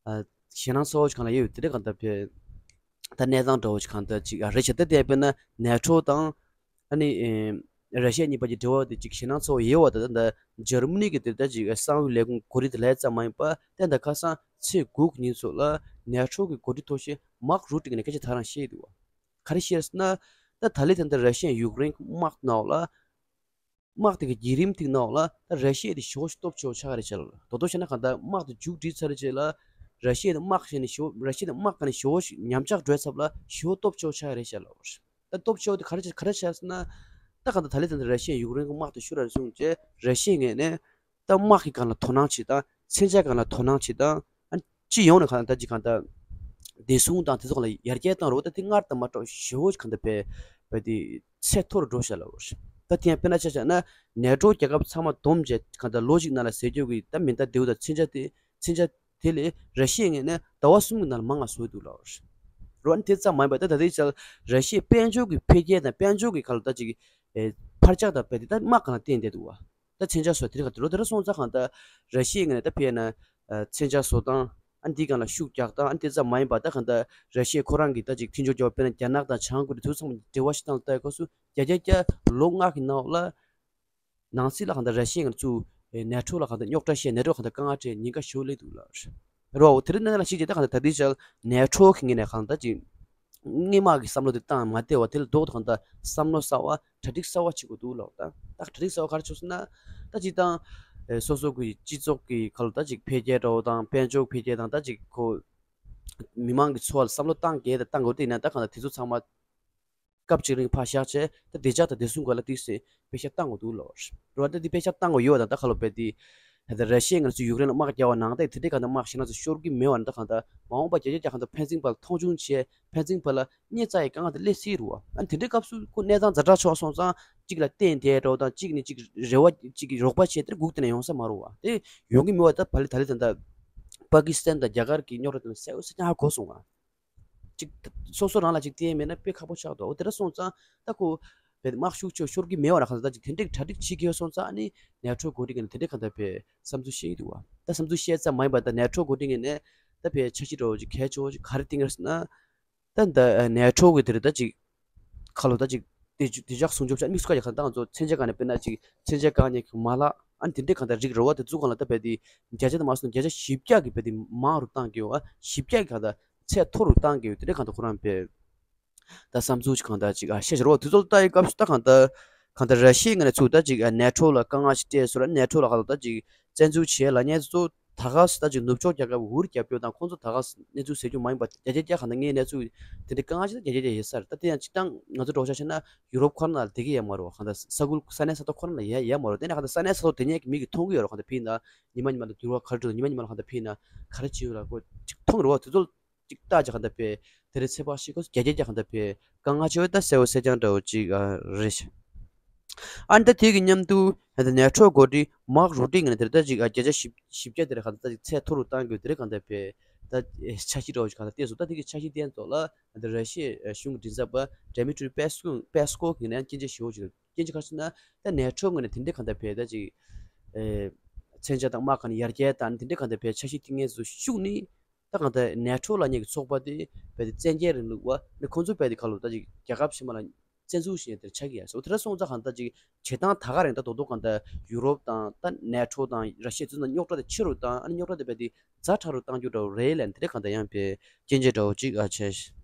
ཨ་ཞེད་སྣང་ཚ་བོ་ཅིག་གང་ལ་ཡོད་ཡོད་དེ་འདྲས་གང་ལྟར་བས། ད་གནས་སྟངས་འདྲ་བོ་ཅིག་གང་ལྟར་ཅིག་ཨ་རེད་ཤག་ད་དེ་དཔེར་ན་ནེ་ཊོ་དང་ཨ་ནི་ཨེ་ར་ཤི་ཡ་གཉིས་བར་གྱི་འབྲེལ་བ་དེ་ཅིག་ཞེད་སྣང་ཚ་བོ་ཡོད་པ། ད་ད་འཇར་མ་ནི་གི་དེ་ད་ཅིག་གསང་བའི་ལས་ཁུངས་གོ་སྒྲིག་དེ་ལས་ཙམ་མ་ཡིན་པ། ད་ད་ཁ་སང་ཚེས་དགུ་གི་ཉིན་ཚོ་ལ་ནེ་ཊོ་གི་འགོ་ཁྲིད་མཐོ་ཤོས་མཱག་རུ་ཊི་གིས་ནས་སྐད་ཆ་དེ་རང་བཤད་འདུག་བ། ག་རེ་བཤད་ཟེར་ན། ད་ད་ལི་ད་ད་ར་ཤི་ཡ་ཡུཀ་རེན་གྱི་དམག་ནང་ལ། དམག་དེ་གི་བརྒྱུད་རིམ་དེ་ནང་ལ་ད་ར་ཤི་ཡ་དེ་ཞེ་པོ་ཞིག་སྟོབས་ཆེ་བོ་ཆགས་ཀྱི་རེད་ཤག་ལ། རྡོག་རྡོག་བཤད་ན་གང་ལྟར་དམག་དེ་མཇུག་སྒྲིལ་ཚར་རྗེས་ལ་ར་ཤི་ཡ་དེ་དམག་བྱས་ནས་ཞེ་པོ། ར་ཤི་ཡ་དེ་དམག་ག་ནས་ཞེ་པོ་ཞིག་ཉམས་ཆག་འགྲོ་ཚར་ལ་ཞེ་པོ་སྟོབས་ཆེ་བོ་ཆགས་ཀྱི་རེད་ཤག་ལ། ད་སྟོབས་ཆེ་བོ་དེ་ག་རེ་བྱས། ག་རེ་བྱས་ཟེར་ན། ད་གང་ལྟར་ད་ལི་ད་ད་ར་ཤི་ཡ་ཡུཀ་རེན་གྱི་དམག་དེ་ཤུགས་ར་བཟུང་རྗེས་ར་ཤི་ཡའི་ངོས་ནས་ད་དམག་གི་སྒང་ལ་དོ་སྣང་བྱེད་སྟངས། མཚོན་ཆ་སྒང་ལ་དོ་སྣང་བྱེད་སྟངས། ཨ་སྤྱི་ཡོངས་ནས་གང་ལྟར་ད་ཅིག་གང་ལྟར་བདེ་སྲུང་དང་དེ་ཚོ་ལ་ཡར་རྒྱས་བཏང་རོགས། ད་དེ་སྔར་དང་མ་འདྲ་བ་ཞེ་པོ་གང་ལྟར་བས་བས་དེ་ཚད་མཐོ་རུ་འགྲོ་ཤག་ལ། ད་དེ་ཡང་དཔེར་ན་ཆ་བཞག་ན་ནེ་ཊོ་རྒྱལ་ཁབ་ཚང་མ་བསྡོམས་བྱས་གང་ལྟར་ལོ་གཅིག་ནང་ལ་ཟེར་རྒྱུ་གི་ད་མེ་མདའ་རྡེའུ་དང་མཚོན་ཆ་དེ། མཚོན་ཆ་དེ་ལས་ར་ཤི་ཡའི་ངོས་ནས་ཟླ་བ་གསུམ་གྱི་ནང་ལ་མང་ང་བཟོས་འདུག་ལ། རོ་ཨ་ནི་དེ་ཙམ་མ་ཡིན་པ་ད་ད་ལྟའི་ཆར་ར་ཤི་ཡའི་དཔལ་འབྱོར་གྱི་འཕེལ་རྒྱས་དང་དཔལ་འབྱོར་གྱི་ཁ་ལ་ད་ཅིག་ཨེ་འཕར་ཆག་དང་བས་དེ་ད་དམག་སྒང་ལ་བརྟེན་བསྡད་འདུག་བ། ད་མཚོན་ཆ་བཟོ་དེ་རིང་ག་དུས་རོ་དེ་ར་སོང་ཙང་གང་ལྟར་ར་ཤི་ཡའི་ངོས་ནས་ད་ཕེ་ན་ཨ་མཚོན་ཆ་བཟོ་སྟངས། ཨ་འདི་སྒང་ལ་ཤུགས་རྒྱག་སྟངས། ཨ་འདི་ཙམ་མ་ཡིན་པ་ད་གང་ལྟར་ར་ཤི་ཡ་ཁོ་རང་གི་ད་ཅིག་མཐུན་ཕྱོགས་རྒྱལ་ཁབ་དཔེར་ན་རྒྱ་ནག་དང་བྱང་ཀོ་རི་ཡ་དེ་ཚོ་ཚང་མ་འབྲེལ་བ་ཞིག་བཏང་ལ་ལྟ་ཡི་སྐབས་སུ་བརྒྱ་ཆ་བརྒྱ་ལོ་ལྔ་གི་ནང་ལ་ནང་སྲིད་ལ་གང་ལྟར་ར་ཤི་ཡ་ཚུར་ནེ་ཊོ་ལ་གང་ལྟར་རྙོག་དྲ་བཤད། ནེ་ཊོ་གང་ལྟར་དཀའ་ངལ་འཕྲད། ཉེན་ཁ་ཞེ་པོ་སླེབས་འདུག་ལ། རོ་དེ་རིང་གནས་ལ་ཞིག་བྱས་ད་གང་ལྟར་ད་ལྟའི་ཆར་ནེ་ཊོ་གི་ངོས་ནས་གང་ལྟར་ཅིག་སྔོན་མ་གི་བསམ་བློ་དེ་བཏང་མ་བསྡད་པ་དེ་ལ་རྡོག་ཏུ་གང་ལྟར་བསམ་བློ་གསར་བ། གྲ་སྒྲིག་གསར་བ་བྱེད་དགོས་འདུག་ལབ། ད་ད་གྲ་སྒྲིག་གསར་བ་ག་རེ་བྱུང་ཟེར་ན། ད་སྤྱིར་བཏང་ཨེ་སོ་སོ་གི་སྤྱི་ཚོགས་ཀྱི་ཁ་ལ་ད་ཅིག་འཕེལ་རྒྱས་འདྲ་བོ་དང་དཔལ་འབྱོར་འཕེལ་རྒྱས་དང་ད་ཅིག་ཁོ་མི་མང་གི་འཚོ་བ་ལ་བསམ་བློ་བཏང་གལ་ད་བཏང་དགོས་དེ་ཡིན་ན། ད་གང་ལྟར་དེ་ཚོ་ཚང་མ་སྐབས་གཅིག་རིང་ཕར་བཞག་བྱས་ད་བདེ་འཇགས་དང་བདེ་སྲུང་སྒང་ལ་ཏོག་ཙམ་དཔེ་ཆ་བཏང་དགོས་འདུག་ལོ། རོ་ད་འདི་དཔེ་ཆ་བཏང་དགོས་ཡོད་ད། ད་ཁ་ལོ་པས་འདི་ད་ར་ཤི་ཡས་ང་ཚོ་ཡུཀ་རེན་ལ་དམག་རྒྱག་པ་ནང་ད་དེ་འདྲའི་གང་ལྟར་དམག་ཞེད་སྣང་ཚ་ཤོར་གྱི་མེད་པ་ན། ད་གང་ལྟར་མ་འོངས་པ་བརྒྱ་ཆ་བརྒྱ་གང་ལྟར་ཕན་ཚུན་བར་ལ་མཐོང་ཆུང་བྱས། ཕན་ཚུན་བར་ལ་བརྙས་བཅག་ཡི་དཀའ་ངལ་དེ་སླེབས་སྲིད་རུ་བ། ཨ་དེ་འདྲའི་སྐབས་སུ་ཁོ་གནས་སྟངས་ཛ་དྲག་ཆགས་སོང་ཙང་གཅིག་ལ་བརྟེན་བསྡད་འགྲོ་དང་། གཅིག་ནས་གཅིག་རེ་བ་གཅིག་གི་རོགས་པ་བྱས་དེར་སྒུག་དེ་ནས་ཡོང་ས་མ་རུ་བ། དེ་ཡོང་གི་མེད་པ་ད་བ་ལི་ད་ལི་ད་ད་པ་ཀི་སི་ཐན་དང་རྒྱ་གར་གྱི་རྙོག་དྲ་དེ་ནས་གསལ་པོ་གསལ་རྐྱང་ཧ་གོ་སོང་བ། ཅིག་སོ་སོ་རང་ལ་ཅིག་བརྟེན་མེད་ན་དཔེ་ཁག་པོ་ཆགས་འདུག་འོ་དེ་འདྲ་སོང་ཙང་ད་ཁོ་བས་དམག་ཤུགས་ཆེ་ཤོར་གྱི་མེད་པ་ན། གང་ལྟར་ད་ཅིག་དེ་འདྲའི་གྲ་སྒྲིག་བྱེད་ཀྱི་ཡོད་སོང་ཙང་ཨ་ནི་ནེ་ཊོ་འགོ་ཁྲིད་ཀྱིས་ནི་དེ་འདྲའི་གང་ལྟར་བས་བསམ་ཚུལ་བཤད་ཀྱི་འདུག་བ། ད་བསམ་ཚུལ་བཤད་ཙམ་མ་ཡིན་པར་ད་ནེ་ཊོ་འགོ་ཁྲིད་ཀྱིས་ནི་ད་བས་འཆར་གཞི་འདྲ་བོ་ཅིག་གལ་ཆེ་བོ་ཅིག་ག་རེ་བཏིང་ཡོད་ཟེར་ན། ད་ད་ནེ་ཊོ་གི་དེ་རེད། ད་ཅིག་ཁ་ལོ་ད་ཅིག་དེ་དེ་ཇག་སྲུང་སྐྱོབ་བྱ་དམིགས་སུ་བཀར་གྱི་གང་ལྟར་ང་ཚོ་མཚོན་ཆ་སྒང་ནས་དཔེར་ན་ཅིག་མཚོན་ཆ་བཀག་ཉེན་གྱི་མ་ལག་ཨ་ནི་དེ་འདྲའི་གང་ལྟར་རིགས་རེ་བ་དེ་ཚོ་སྒང་ལ་ད་བས་དེ་བརྒྱ་ཆ་དེ་མ་སོང་བརྒྱ་ཆ་བཞི་བརྒྱ་གི་བས་དེ་མང་རུ་བཏང་གི་ཡོད། ཨ་བཞི་བརྒྱ་གི་གང་ལྟར་ཚད་མཐོ་རུ་བཏང་གི་ཡོད། དེ་འདྲའི་གང་ལྟར་ཁོ་རང་བས་ད་བསམ་ཚུལ་ཅིག་གང་ལྟར་ཅིག་ཨ་བཤད་བཞག་རོགས། དེ་ཚོ་ལ་ལྟ་ཡི་སྐབས་སུ་ད་གང་ལྟར་གང་ལྟར་ར་ཤི་ཡའི་ངོས་ནས་ཚུར་ད་ཅིག་ཨ་ནེ་ཊོ་ལ་དཀའ་ངལ་ཞིག་སྤྲད་སོང་ན་ནེ་ཊོ་ལ་གང་ལྟར་ད་ཅིག་བཙན་འཛུལ་བྱས་ལབ་མཁན་ཚོ་ད་ག་སེ་ད་ཅིག་ནུབ་ཕྱོགས་རྒྱལ་ཁབ་འུར་རྒྱབ་རྒྱུ་དང་ཁོང་ཚོ་ད་ག་སེ་གནས་ཚུལ་ཟེར་རྒྱུ་མ་ཡིན་པ་བརྒྱ་ཆ་བརྒྱ་གང་ལྟར་ངའི་གནས་ཚུལ་དེ་འདྲའི་དཀའ་ངལ་ཞིག་ད་བརྒྱ་ཆ་བརྒྱ་ཡོད་ས་རེད། ད་དེ་ཡང་སྤྱིར་བཏང་ང་ཚོ་འགྲོ་ཆ་བྱས་ན་ཡུ་རོབ་ཁོ་རང་ལ་བསྡད་ཀྱི་ཡོད་མ་རེད་བ། གང་ལྟར་ས་ཁུལ་ས་གནས་ས་ཐོག་ཁོ་རང་ལ་ཡོད་ཡོད་མ་རེད་བ། དེ་ནས་གང་ལྟར་ས་གནས་ས་ཐོག་དེ་ཉིད་ཀྱི་མི་གིས་མཐོང་གི་ཡོད་རེད། གང་ལྟར་ཕྱིན་ན་ཉི་མ་ཉི་མ་ལ་འགྱུར་བ་ག་རེ་འགྲོ་འདུག་ཉི་མ་ཉི་མ་ལ་གང་ལྟར་ཕྱིན་ན་ག་རེ་བྱེད་ཡོད་ལ་ཁོ་ཅིག་མཐོང་གི་རེད་བ། དེ་ཚོ་ཅིག་ལྟ་བྱས་གང་ལྟར་བས་དེ་རེད། ཚོད་དཔག་བྱེད་སྐབས་སུ་བརྒྱ་ཆ་བརྒྱ་གང་ལྟར་བས་དཀའ་ངལ་ཆེ་བ་ད་གསལ་པོ་གསལ་རྐྱང་འདྲ་བོ་ཅིག་ཨ་རེད། ཨ་ནི་ད་དེ་གི་མཉམ་དུ་ད་ནེ་ཊོ་འགོ་ཁྲིད་མཱག་རུ་ཊི་ངོས་ནས་དེ་རེད། ད་ཅིག་ཨ་བརྒྱ་ཆ་བཞི་བཞི་བརྒྱ་དེ་རེད། གང་ལྟར་ད་ཅིག་ཚད་མཐོ་རུ་བཏང་དགོས་དེ་རེད། གང་ལྟར་བས་ད་འཆར་གཞི་འདྲ་བོ་ཞིག་གང་ལྟར་བལྟས་སོང་། ད་དེ་གི་འཆར་གཞི་བལྟས་ཚོ་ལ་ད་ར་ཤི་ཡའི་གཞུང་གི་མགྲིན་ཚབ་པ་ཌི་མི་ཊི་རི་པེ་སི་ཀོ་པེ་སི་ཀོ་གིས་ནས་སྐྱོན་བརྗོད་ཞེ་པོ་ཞིག་འདུག་སྐྱོན་བརྗོད་ག་རེ་ཟེར་ན་ད་ནེ་ཊོ་ངོས་ནས་དེ་འདྲའི་གང་ལྟར་བས་ད་ཅིག་ཨེ་མཚོན་ཆ་དང་དམག་གང་ནས་ཡར་རྒྱས་དང་དེ་འདྲའི་གང་ལྟར་བས་འཆར་གཞི་བཏིང་མཁན་ཚོ་ཤུགས་ནི་ད་གང་ལྟར་ནེ་ཊོ་ལབ་མཁན་གྱི་ཚོགས་པ་དེ་བས་ཏེ་བཙན་རྒྱལ་རིང་ལུགས་པ་ནི་ཁོང་ཚོ་བས་ཏེ་ཁ་ལོ་ད་ཅིག་རྒྱལ་ཁབ་ཕྱི་མ་ལ་ བཙན་འཛུལ་བྱས་དེར་ཆགས་ཀྱི་ཡ་སོ། དེ་འདྲ་སོང་ཙང་གང་ལྟར་ཅིག་བྱེད་སྟངས་ད་ག་རང་ད་རྡོག་རྡོག་གང་ལྟར་ཡུ་རོབ་དང་ད་ནེ་ཊོ་དང་ར་ཤི་ཡ་ཚོ་ན་རྙོག་དྲ་དེ་ཆེ་རུ་བཏང་། ཨ་ནི་རྙོག་དྲ་དེ་རྦད་དེ་ཛ་དྲག་རུ་བཏང་རྒྱུ་འདྲ་བོ་རེད་ལབ་དེ་འདྲ་གང་ལྟར་ཡང་བས་སྐྱོན་བརྗོད་འདྲ་བོ་ཅིག་ཨ་བྱས།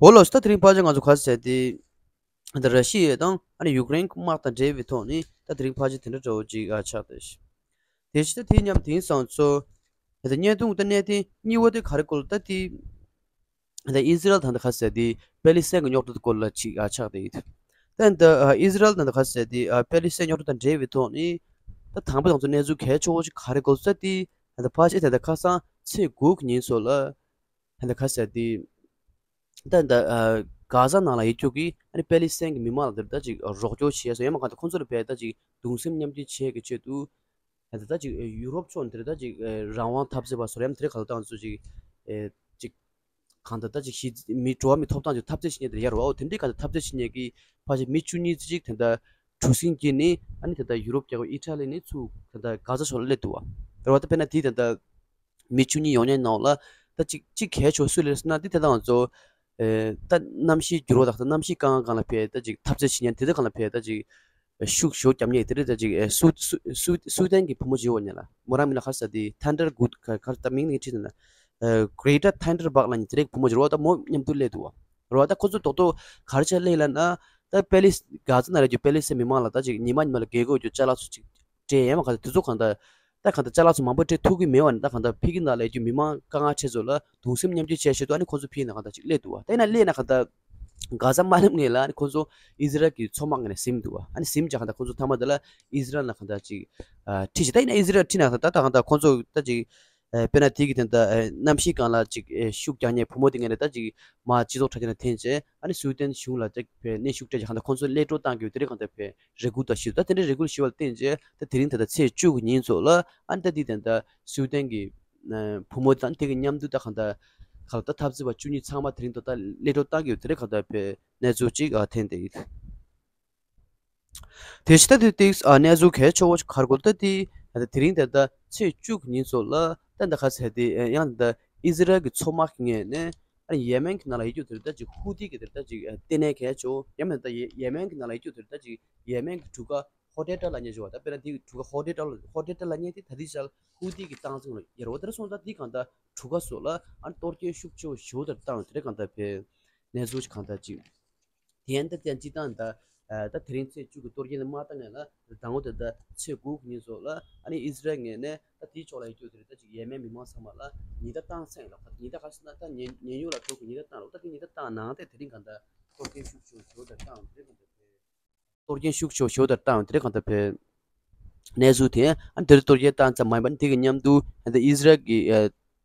འོ་ལགས་སོ། ད་དེ་རིང་ཕལ་ཆེར་ང་ཚོ་ག་རེ་ཟེར་དེ། ད་ར་ཤི་ཡ་དང་ཨ་ནི་ཡུཀ་རེན་དམག་དང་འབྲེལ་བའི་ཐོག་ནས་ད་དེ་རིང་ཕལ་ཆེར་དེ་འདྲ་འདྲ་བོ་ཅིག་ཨ་ཆགས་བསྡད་ཤག་དེ་བཞིན་ད་དེ་མཉམ་དེང་སང་ཚོ། ད་བརྙན་ཐུང་ད་གནད་དོན་གཉིས་པ་དེ་ག་རེ་སྐོར་ལ་ད་དེ། ད་ཨི་ཟི་རལ་དང་ད་ག་རེ་ཟེར་དེ་པེ་ལི་སི་ཐན་གྱི་རྙོག་དྲ་དེ་སྐོར་ལ་ཅིག་ཨ་ཆགས་བསྡད་ཡོད། ད་ད་ཨི་ཟི་རལ་དང་ད་ག་རེ་ཟེར་དེ་པེ་ལི་སི་ཐན་རྙོག་དྲ་དང་འབྲེལ་བའི་ཐོག་ནས། ད་དང་པོ་ང་ཚོ་གནས་ཚུལ་གལ་ཆེ་བོ་ཅིག་ག་རེ་སྐོར་ལ་ད་དེ། ད་ཕལ་ཆེར་ད་ད་ཁ་སང་ཚེས་དགུ་གི་ཉིན་ཚོ་ལ། ད་ད་ག་རེ་ཟེར་དེ། ད་ད་ཨ་གྷ་ཟ་ནང་ལ་ཡོད་རྒྱུ་གི་ཨ་ནི་པེ་ལི་སི་ཐན་གྱི་མི་མང་ལ་དེར་ད་ཅིག་རོགས་སྐྱོར་བྱས་སོང་། ཡང་མ་གང་ལྟར་ཁོང་ཚོ་ལ་བས་ད་ཅིག་གདུང་སེམས་མཉམ་སྐྱེད་བྱེད་ཀྱི་ཆེད་དུ། ད་ད་ཅིག་ཡུ་རོབ་ཕྱོགས་འདིར་ད་ཅིག་རང་དབང་འཐབ་རྩོད་པ་ཚོར་ཡང་དེ་རིང་ག་ལ་ད་ང་ཚོ་ཅིག་ཨེ་ཅིག་གང་ད་ད་ཅིག་ཞི་མི་འགྲོ་བ་མི་ཐོབ་ཐང་ཅིག་འཐབ་རྩོད་བྱེད་མཁན་དེར་ཡར་བ། འོ་དེ་འདྲའི་ག་ད་འཐབ་རྩོད་བྱེད་མཁན་གྱི་ཕལ་ཆེར་མི་བཅུ་གཉིས་ཙམ་ཅིག་ད་ད་གྲུ་གཟིངས་བརྒྱུད་ནས་ཨ་ནི་ད་ད་ཡུ་རོབ་རྒྱལ་ཁབ་ཨི་ཊ་ལི་ནས་ཚུར་ད་ད་གྷ་ཟ་ཕྱོགས་ལ་སླེབས་འདུག་བ། རེད་བ། ད་དཔེར་ན་དེ་ད་ད། མི་བཅུ་གཉིས་ཡོང་མཁན་ནང་ལ་ད་གཅིག་གཅིག་གལ་ཆེ་བ་སུ་རེད་ཟེར་ན། འདི་ད་ལྟ་ང་ཚོ་ཨེ་ད་གནམ་གཤིས་འགྱུར་བ་དང་ད་གནམ་གཤིས་སྐར་སྒང་ལ་ཕར་ད་ཅིག་འཐབ་རྩོད་བྱེད་མཁན་དེ་ཚོ་སྒང་ལ་ཕར་ད་ཅིག་ཤུགས་ཞེ་པོ་རྒྱབ་མཁན་དེ་རེད། ད་ཅིག་ཨེ་སུའུ་སུའུ་སུའུ་སུའུ་ཏན་གྱི་བུ་མོ་ཅིག་ཡོད་པ་ཡིན་ལ། མོ་རང་མིང་ལ་ག་རེ་ཟེར་དེ་ཐན་ཌར་གུད་ག་ག་ད་མིང་ནི་ཁྲིད་ན་ཨེ་གྷི་རེ་ཊར་ཐན་ཌར་བྷག་ལབ་མཁན་དེ་རེད། བུ་མོ་ཅིག་རེད་བ། ད་མོ་མཉམ་དུ་སླེབས་འདུག་བ། རེད་བ། ད་ཁོ་ཚོ་རྡོག་རྡོག་ག་རེ་བྱས་སླེབས་ལབ་ན། ད་པེ་ལི་གྷ་ཟ་ནང་ལ་ཡོད་རྒྱུ་པེ་ལི་སི་ཐན་མི་མང་ལ་ད་ཅིག་ཉི་མ་ཉི་མ་ལ་རྒས་དགོས་རྒྱུ་ཅ་ལག་ཚོ་ཅིག་སྤྲད། ཡང་མ་གང་ལྟར་དེ་ཚོ་གང་ལྟར་ད་གང་ལྟར་ཅ་ལག་ཚོ་མང་པོ་སྤྲད་ཐུབ་ཀྱི་མེད་པ་ནི། ད་གང་ལྟར་ཕ་གི་ནང་ལ་ཡོད་རྒྱུ་མི་མང་དཀའ་ངལ་ཆེ་ཚོ་ལ་གདུང་སེམས་མཉམ་སྐྱེད་བྱེད་ཆེད་དུ་ཨ་ནི་ཁོ་ཚོ་ཕ་གི་ནང་གང་ལྟར་ཅིག་སླེབས་འདུག་བ། ད་ཡིན་ན་སླེབས་ན་གང་ལྟར་གྷ་ཟ་མ་སླེབས་སྔོན་ལ་ཨ་ནི་ཁོ་ཚོ་ཨི་ཟི་རལ་གྱི་མཚོ་དམག་ངོས་ནས་ཟིན་འདུག་བ། ཨ་ནི་ཟིན་བྱས་གང་ལྟར་ཁོ་ཚོ་མཐའ་མ་དེ་ལ་ཨི་ཟི་རལ་ནང་གང་ལྟར་ཅིག་ཨ་ཁྲིད་བྱས། ད་ཡིན་ན་ཨི་ཟི་རལ་ཁྲིད་ན་ད་ད་གང་ལྟར་ཁོ་ཚོ་ད་ཅིག་ཨ་དཔེར་ན་དེ་གི་དེ་ད་ཨ་གནམ་གཤིས་སྒང་ལ་ཅིག་ཨ་ཤུགས་རྒྱག་མཁན་བུ་མོ་དེ་ངོས་ནས་ད་ཅིག་མར་སྤྱི་ཚོགས་དྲ་རྒྱ་ནང་འཐེན་བྱས། ཨ་ནི་སུའུ་ཏན་གཞུང་ལ་ཅིག་ཕར་གནོན་ཤུགས་སྤྲད་བྱས་གང་ལྟར་ཁོ་ཚོ་གློད་བཀྲོལ་བཏང་གི་ཡོད། དེ་རིང་གང་ལྟར་ཕར་རེ་སྐུལ་དང་ཞུས། ད་དེ་འདྲའི་རེ་སྐུལ་ཞུས་པ་ལ་བརྟེན་བྱས་ད་དེ་རིང་ད་ལྟ་ཚེས་བཅུ་གི་ཉིན་ཚོ་ལ་ཨ་ནི་ད་དེ་ད་ལྟ་སུའུ་ཏན་གྱི་ཨ་བུ་མོ་དང་དེ་གི་མཉམ་དུ་ད་གང་ལྟར་ག་ལ་ད་འཐབ་རྩོད་པ་བཅུ་གཉིས་ཚང་མ་དེ་རིང་ད་ལྟ་གློད་བཀྲོལ་བཏང་གི་ཡོད། དེ་རིང་གང་ལྟར་ཕར་གནས་ཚུལ་ཅིག་ཨ་ཐོན་བསྡད་ཡོད། དེ་བཞིན་ད་དེ་ཏིག་ཨ་གནས་ཚུལ་གལ་ཆེ་བོ་ཞིག་ག་རེ་སྐོར་ད་དེ་ད་ལྟ་དེ་རིང་ད་ལྟ་ཚེས་བཅུ་གི་ཉིན་ཚོ་ལ་ད་ད་ག་ཟེར་དེ་ཡང་ད་ཨི་ཟི་རལ་གྱི་མཚོ་དམག་གི་ངོས་ནས། ཨ་ནི་ཡེ་མེན་གྱི་ནང་ལ་ཡོད་རྒྱུ་དེར་ད་ཅིག་ཧུ་ཏི་གི་དེར་ད་ཅིག་ལྟེ་གནས་གལ་ཆེ་བོ། ཡང་མིན་ད་ཡེ་ཡེ་མེན་གྱི་ནང་ལ་ཡོད་རྒྱུ་དེར་ད་ཅིག་ཡེ་མེན་གྱི་གྲུ་ཁ་ཧོ་ཏེ་ཏྲ་ལབ་མཁན་ཞིག་ཡོད་པ། ད་དཔེར་ན་དེ་གི་གྲུ་ཁ་ཧོ་ཏེ་ཏྲ་ལ་ཧོ་ཏེ་ཏྲ་ལབ་མཁན་དེ་ད་ལྟའི་ཆར་ཧུ་ཏི་གི་སྟངས་འཛིན་ལ་ཡོད་རེད་བ། དེར་སོང་ཙང་དེ་གང་ལྟར་གྲུ་ཁ་སོགས་ལ་ཨ་ནི་གཏོར་སྐྱོན་ཤུགས་ཆེ་བོ་ཞེ་པོ་དེར་བཏང་། དེ་རིང་གང་ལྟར་ཕར་གནས་ཚུལ་ཞིག་གང་ལྟར་ཅིག་དེ་ཡང་ད་ལྟ་སྤྱིར་བཏང་ད་ཨ་ད་དེ་རིང་ཚེས་བཅུ་གི་གཏོར་སྐྱོན་དེ་མ་བཏང་སྔོན་ལ་ཟླ་ངོ་དེ་ད་ཚེས་དགུ་གི་ཉིན་སོགས་ལ་ཨ་ནི་ཨི་ཟི་རལ་ངོས་ནས་ད་དེའི་ཕྱོགས་ལ་ཡོད་རྒྱུ་དེ་རེད། ད་ཅིག་ཡེ་མེན་མི་མང་ཚང་མ་ལ་ཉེན་བརྡ་བཏང་ཚར་ཡིན་ལ། ཉེན་བརྡ་ག་རེ་ཟེར་ན་ད་ཉེན་ཉེན་གཡོལ་ལ་འགྲོ་དགོས་ཉེན་བརྡ་བཏང་རེད། ད་དེ་ཉེན་བརྡ་བཏང་ནའང་དེ་དེ་རིང་གང་ལྟར་གཏོར་སྐྱོན་ཤུགས་ཆེ་བོ་ཞེ་པོ་དེར་བཏང་། དེ་རིང་གང་ལྟར་ཕར་གཏོར་སྐྱོན་ཤུགས་ཆེ་བོ་ཞེ་པོ་དེར་བཏང་། དེ་རིང་གང་ལྟར་ཕར་གནས་ཚུལ་དེ་ཨ་ནི་དེར་གཏོར་སྐྱོན་བཏང་ཙམ་མ་ཡིན་པར་དེ་གི་མཉམ་དུ་ད་ཨི་ཟི་རལ་གྱི་ཨ་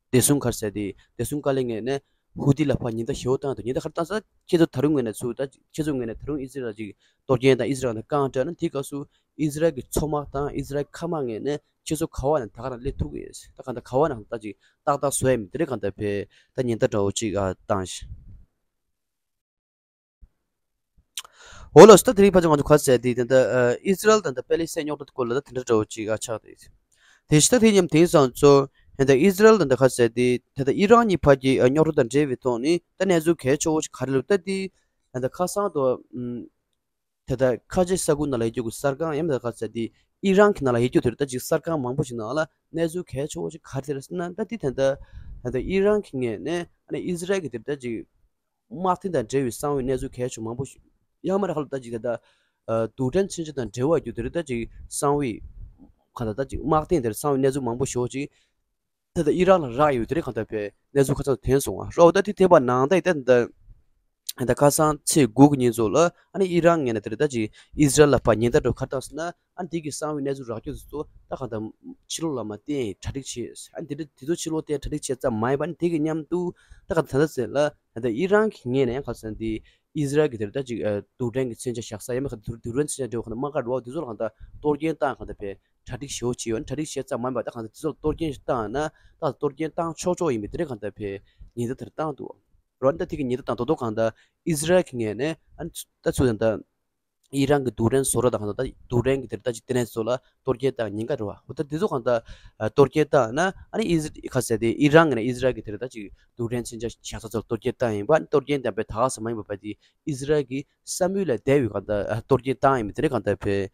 བདེ་སྲུང་ག་རེ་ཟེར་དེ་བདེ་སྲུང་བཀའ་བློན་ངོས་ནས་ཧུ་ཏི་ལ་ཕར་ཉེན་བརྡ་ཞེ་པོ་བཏང་འདུག་ཉེན་བརྡ་ག་རེ་བཏང་ཟེར་ན་ཁྱེད་ཚོ་ད་རུང་ངོས་ནས་ཚུར་ད་ཁྱེད་ཚོ་ངོས་ནས་ད་རུང་ཨི་ཟི་རལ་ལ་ཅིག་གཏོར་སྐྱོན་དང་ཨི་ཟི་རལ་ལ་རྐང་སྤྲད་ན། དེའི་སྐབས་སུ་ཨི་ཟི་རལ་གྱི་མཚོ་དམག་དང་ཨི་ཟི་རལ་མཁའ་དམག་ངོས་ནས་ཁྱེད་ཚོ་ག་བ་ནས་ད་ག་རང་སླེབས་ཐུབ་ཀྱི་ཡོད། ད་ག་ད་ག་བ་ནས་ད་ཅིག་ཏག་ཏག་བཟོ་ཡ་མེད། དེ་རིང་གང་ལྟར་ཕར་ད་ཉེན་བརྡ་འདྲ་བོ་ཅིག་ཨ་བཏང་ཤག་འོ་ལགས་སོ། ད་དེ་རིང་ཕལ་ཆེར་ང་ཚོ་ག་རེ་ཟེར་དེ་ད་ལྟ་ཨ་ཨི་ཟི་རལ་དང་ད་པེ་ལི་སི་ཐན་རྙོག་དྲ་སྐོར་ལ་ད་དེ་འདྲ་འདྲ་བོ་ཅིག་ཨ་ཆགས་ཏེ། དེ་བཞིན་ད་དེ་མཉམ་དེང་སང་ཚོ་ད་ལྟ་ཨི་ཟི་རལ་དང་ད་ག་རེ་ཟེར་དེ་ད་ལྟ་ཨི་རན་གཉིས་བར་གྱི་ཨ་རྙོག་དྲ་དང་འབྲེལ་བའི་ཐོག་ནས་ད་གནས་ཚུལ་གལ་ཆེ་བོ་ཞིག་ག་རེ་ལབ་ད་དེ་ད་ལྟ་ཁ་སང་དུ་ཨམ་ད་ལྟ་ཁ་ཆེ་ས་ཁུལ་ནང་ལ་ཡོད་རྒྱུ་གི་གསར་ཁང་ཡང་ད་ག་རེ་ཟེར་དེ་ཨི་རན་གྱི་ནང་ལ་ཡོད་རྒྱུ་དེར་ད་ཅིག་གསར་ཁང་མང་པོ་ཞིག་ནང་ལ་གནས་ཚུལ་གལ་ཆེ་བོ་ཞིག་ག་རེ་རེད་ཟེར་ན། ད་དེ་ད་ལྟ་ད་ལྟ་ཨི་རན་གྱི་ངོས་ནས་ཨ་ནི་ཨི་ཟི་རལ་གྱི་དེར་ད་ཅིག་དམག་དོན་དང་འབྲེལ་བའི་གསང་བའི་གནས་ཚུལ་གལ་ཆེ་མང་པོ་ཞིག་ཡང་མ་རེད་ཁ་ལོ་ད་ཅིག་ད་ལྟ་ཨ་རྡུལ་ཕྲན་མཚོན་ཆ་དང་འབྲེལ་བ་རྒྱུ་དེ་རེད། ད་ཅིག་གསང་བའི་གང་ལྟར་ད་ཅིག་དམག་དོན་དེར་གསང་བའི་གནས་ཚུལ་མང་པོ་ཞིག་ཅིག་ད་ལྟ་ཨི་རན་ལ་རག་ཡོད་དེ་རེད། གང་ལྟར་བས་གནས་ཚུལ་ཁ་ཚང་ཐོན་སོང་བ་རོ། ད་དེ་དེ་བ་ནང་ད་ད་ད་ད་ཁ་སང་ཚེས་དགུ་གི་ཉིན་ཚོ་ལ་ཨ་ནི་ཨི་རན་ངོས་ནས་དེ་རེད་ད་ཅིག་ཨི་ཟི་རལ་ལ་ཕར་ཉེན་བརྡ་འགྲོ་ག་རེ་བཏང་ཟེར་ན། ཨ་ནི་དེ་གི་གསང་བའི་གནས་ཚུལ་རག་རྒྱུ་དེ་ཚོ་ད་གང་ལྟར་ཕྱི་ལོགས་ལ་མར་བསྟན་གྲ་སྒྲིག་བྱས། ཨ་ནི་དེ་འདྲ་དེ་ཚོ་ཕྱི་ལོགས་བསྟན་གྲ་སྒྲིག་བྱས་ཙམ་མ་ཡིན་པར་ཨ་ནི་དེ་གི་མཉམ་དུ་ད་གང་ལྟར་ད་ལྟ་ཟེར་ལ་ད་ལྟ་ཨི་རན་གྱི་ངོས་ནས་ཡང་ག་རེ་ཟེར་ན་དེ་ཨི་ཟི་རལ་གྱི་དེར་ད་ཅིག་ཨ་རྡུལ་ཕྲན་གྱི་མཚོན་ཆ་བཞག་ས་ཡང་མིན་ག་རྡུལ་རྡུལ་ཕྲན་མཚོན་ཆ་འབྲེལ་བ་གང་ལྟར་དམག་སྒར་འགྲོ་བ་དེ་ཚོ་ལ་གང་ལྟར་གཏོར་སྐྱོན་བཏང་གང་ལྟར་བས་གྲ་སྒྲིག་ཞེ་པོ་བྱས་ཡོད། ཨ་ནི་གྲ་སྒྲིག་བྱས་ཙམ་མ་ཡིན་པར་ད་གང་ལྟར་དེ་ཚོ་ལ་གཏོར་སྐྱོན་ཞིག་བཏང་ན་ད་གཏོར་སྐྱོན་བཏང་ཆོག་ཆོག་ཡིན་པའི་དེ་འདྲ་གང་ལྟར་བས་ཉེན་བརྡ་དེར་བཏང་འདུག་རོ། ཨ་ནི་ད་དེ་གི་ཉེན་བརྡ་དང་རྡོག་རྡོག་གང་ལྟར་ཨི་ཟི་རལ་གྱི་ངོས་ནས་ཨ་ནི་ད་ཚུར་ད་ལྟ་ ཨི་རན་གྱི་རྡུལ་ཕྲན་བཟོ་གྲྭ་དང་གང་ལྟར་ད་རྡུལ་ཕྲན་གྱི་དེར་ད་ཅིག་ལྟེ་གནས་ཚོ་ལ་གཏོར་སྐྱོན་བཏང་ཉེན་ཁ་རེད་བ། འོ་ད་དེ་ཚོ་གང་ལྟར་གཏོར་སྐྱོན་བཏང་ན་ཨ་ནི་ཨི་ཟི་ཁ་ཟེར་དེ་ཨི་རན་གྱི་ནས་ཨི་ཟི་རལ་གྱི་དེར་ད་ཅིག་རྡུལ་ཕྲན་མཚོན་ཆ་བཞག་ས་ཚོར་གཏོར་སྐྱོན་བཏང་ཡིན་པ། ཨ་ནི་གཏོར་སྐྱོན་བཏང་པའི་ད་ག་ས་མ་ཡིན་པ་བ་དེ་ཨི་ཟི་རལ་གྱི་ས་མུའུ་ལ་བསྡད་པའི་གང་ལྟར་གཏོར་སྐྱོན་བཏང་ཡིན་པ་དེ་རེད། གང་ལྟར་བས་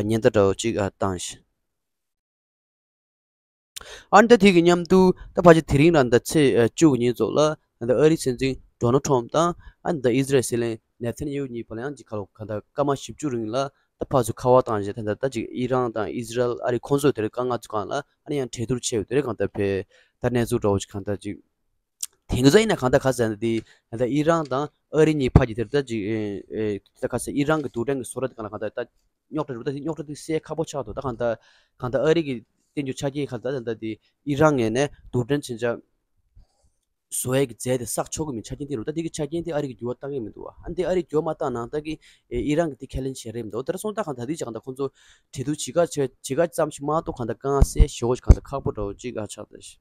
ཉེན་བརྡ་འདྲ་བོ་ཅིག་བཏང་ཞིང་། ཨ་ནི་ད་དེ་གི་མཉམ་དུ་ད་ཕལ་ཆེར་དེ་རིང་རང་ད་ཚེས་བཅུ་གི་ཉིན་ཚོ་ལ་ད་ཨ་རིའི་སྲིད་འཛིན་ཌོ་ནལ་ཊམ་དང་ཨ་ནི་ད་ཨི་ཟི་རལ་སྲིད་བློན་ནེ་ཐན་ཡ་ཧུ་གཉིས་བར་ལ་ཡང་ཅིག་ཁ་ལོ་ག་ད་སྐར་མ་བཞི་བཅུ་རིང་ལ་ད་ཕར་ཚུར་ཁ་པར་བཏང་བྱས། ད་ད་ད་ཅིག་ཨི་རན་དང་ཨི་ཟི་རལ་ཨ་རི་ཁོང་ཚོས་དེར་དཀའ་ངལ་ཚོ་སྒང་ལ་ཨ་ནི་ཡང་གྲོས་བསྡུར་བྱས་ཡོད་དེ་རེད། གང་ལྟར་བས་ད་གནས་ཚུལ་འདྲ་བོ་ཅིག་གང་ལྟར་ཅིག་དེང་གི་ཚོ་ཡིན་ན་གང་ལྟར་ག་ཟེར་ན་དེ་ད་ཨི་རན་དང་ཨ་རི་གཉིས་ཕར་གྱི་དེར་ད་ཅིག་ཨེ་ཨེ་ད་ག་ཟེར་ཨི་རན་གྱི་རྡུལ་ཕྲན་གྱི་བཟོ་གྲྭ་དེ་སྒང་ལ་གང་ལྟར་ད་རྙོག་དྲ་རེད་པ། ད་དེ་རྙོག་དྲ་དེ་སེལ་ཁག་པོ་ཆགས་འདུག་ད་གང་ལྟར་གང་ལྟར་ཨ་རི་གི་བསྟན་རྒྱུ་ཆ་རྐྱེན་ཁ་ད་ད་ད་དེ་ཨི་རན་ངོས་ནས་རྡུལ་ཕྲན་མཚོན་ཆ་བཟོ་ཡས་ཀྱི་རྫས་དེ་བསགས་ཆོག་གི་མིན་ཆ་རྐྱེན་དེ་རེད། ད་དེ་གི་ཆ་རྐྱེན་དེ་ཨ་རི་གི་འགྱུར་བ་བཏང་གི་མི་འདུག་བ། ཨ་ནི་དེ་ཨ་རི་འགྱུར་བ་མ་བཏང་ནང་ད་གི་ཨི་རན་གི་དེ་ཁས་ལེན་བྱས་རེད་མི་འདུག་དེར་སོང་ད་གང་ལྟར་དེ་ཅི་གང་ལྟར་ཁོང་ཚོ་གྲོས་བསྡུར་བྱེད་ཁ་བྱེད་ཁ་ཙམ་ཞིག་མ་གཏོགས་གང་ལྟར་དཀའ་ངལ་སེལ་ཞེ་པོ་ཞིག་གང་ལྟར་ཁག་པོ་འདྲ་བོ་ཅིག་ཨ་ཆགས་ད་ཞིག་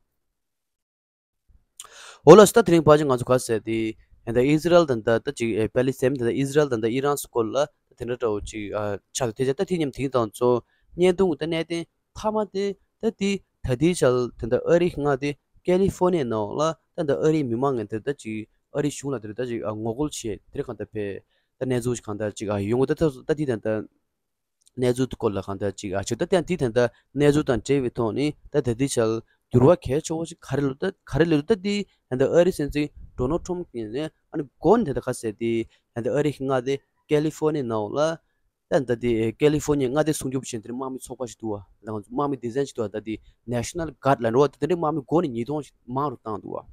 འོ་ལགས་སོ། ད་དེ་རིང་ཕལ་ཆེར་ང་ཚོ་ག་ཟེར་དེ་ད་ཨི་ཟི་རལ་དང་ད་ད་ཅིག་ཨེ་པེ་ལི་སི་ཐན་དང་ཨི་ཟི་རལ་དང་ད་ཨི་རན་སྐོར་ལ་ད་དེ་འདྲ་འདྲ་བོ་ཅིག་ཨ་ཆགས་འདུག་དེ་ད་དེ་མཉམ་དེང་དང་ཚོ་བརྙན་ཐུང་གི་ད་གནད་དོན་མཐའ་མ་དེ་ད་དེ་ད་དེའི་ཆར་ད་ད་ཨ་རིའི་མངའ་སྡེ་ཀེ་ལི་ཧྥོར་ནི་ཡའི་ནང་ལ་ད་ད་ཨ་རིའི་མི་མང་ངོས་ད་ད་ཅིག་ཨ་རིའི་གཞུང་ལ་དེ་ད་ཅིག་ཨ་ངོ་རྒོལ་བྱས་དེ་རེད། གང་ལྟར་བས་ད་གནས་ཚུལ་ཞིག་གང་ལྟར་ཅིག་ཨ་ཡོང་གི་ད་ད་ད་དེ་ད་ད། གནས་ཚུལ་སྐོར་ལ་གང་ལྟར་ཅིག་ཨ་ཆོག་ད་ལྟ་དེ་ད་ལྟ་གནས་ཚུལ་དང་འབྲེལ་བའི་ཐོག་ནས་ད་ད་ལྟའི་ཆར་འགྱུར་བ་གལ་ཆེ་བོ་ཞིག་ག་རེ་ལབ་ད་ག་རེ་ལབ་ད་འདི་ད་ལྟ་ཨ་རིའི་སྲིད་འཛིན་ཌོ་ནལ་ཊམ་གྱིས་ནས་ཨ་ནི་མགོ་ནས་ད་ལྟ་ག་ཟེར་དེ་ད་ལྟ་ཨ་རིའི་མངའ་སྡེ་ཀེ་ལི་ཧྥོར་ནི་ཡའི་ནང་ལ་ད་ད་དེ་ཀེ་ལི་ཧྥོར་ནི་ཡའི་མངའ་སྡེ་སྲུང་སྐྱོབ་བྱེད་མཁན་དེ་དམག་མི་ཚོགས་པ་ཞིག་འདུག་བ། ད་ང་ཚོ་དམག་མི་སྡེ་ཚན་ཞིག་འདུག་བ། ད་དེ་ནེ་ཤ་ནལ་གྷརཌ་ལབ་འགྲོ་བ། དེ་འདྲའི་དམག་མི་མགོ་ནས་ཉིས་སྟོང་ཞིག་མང་རུ་བཏང་འདུག་བ།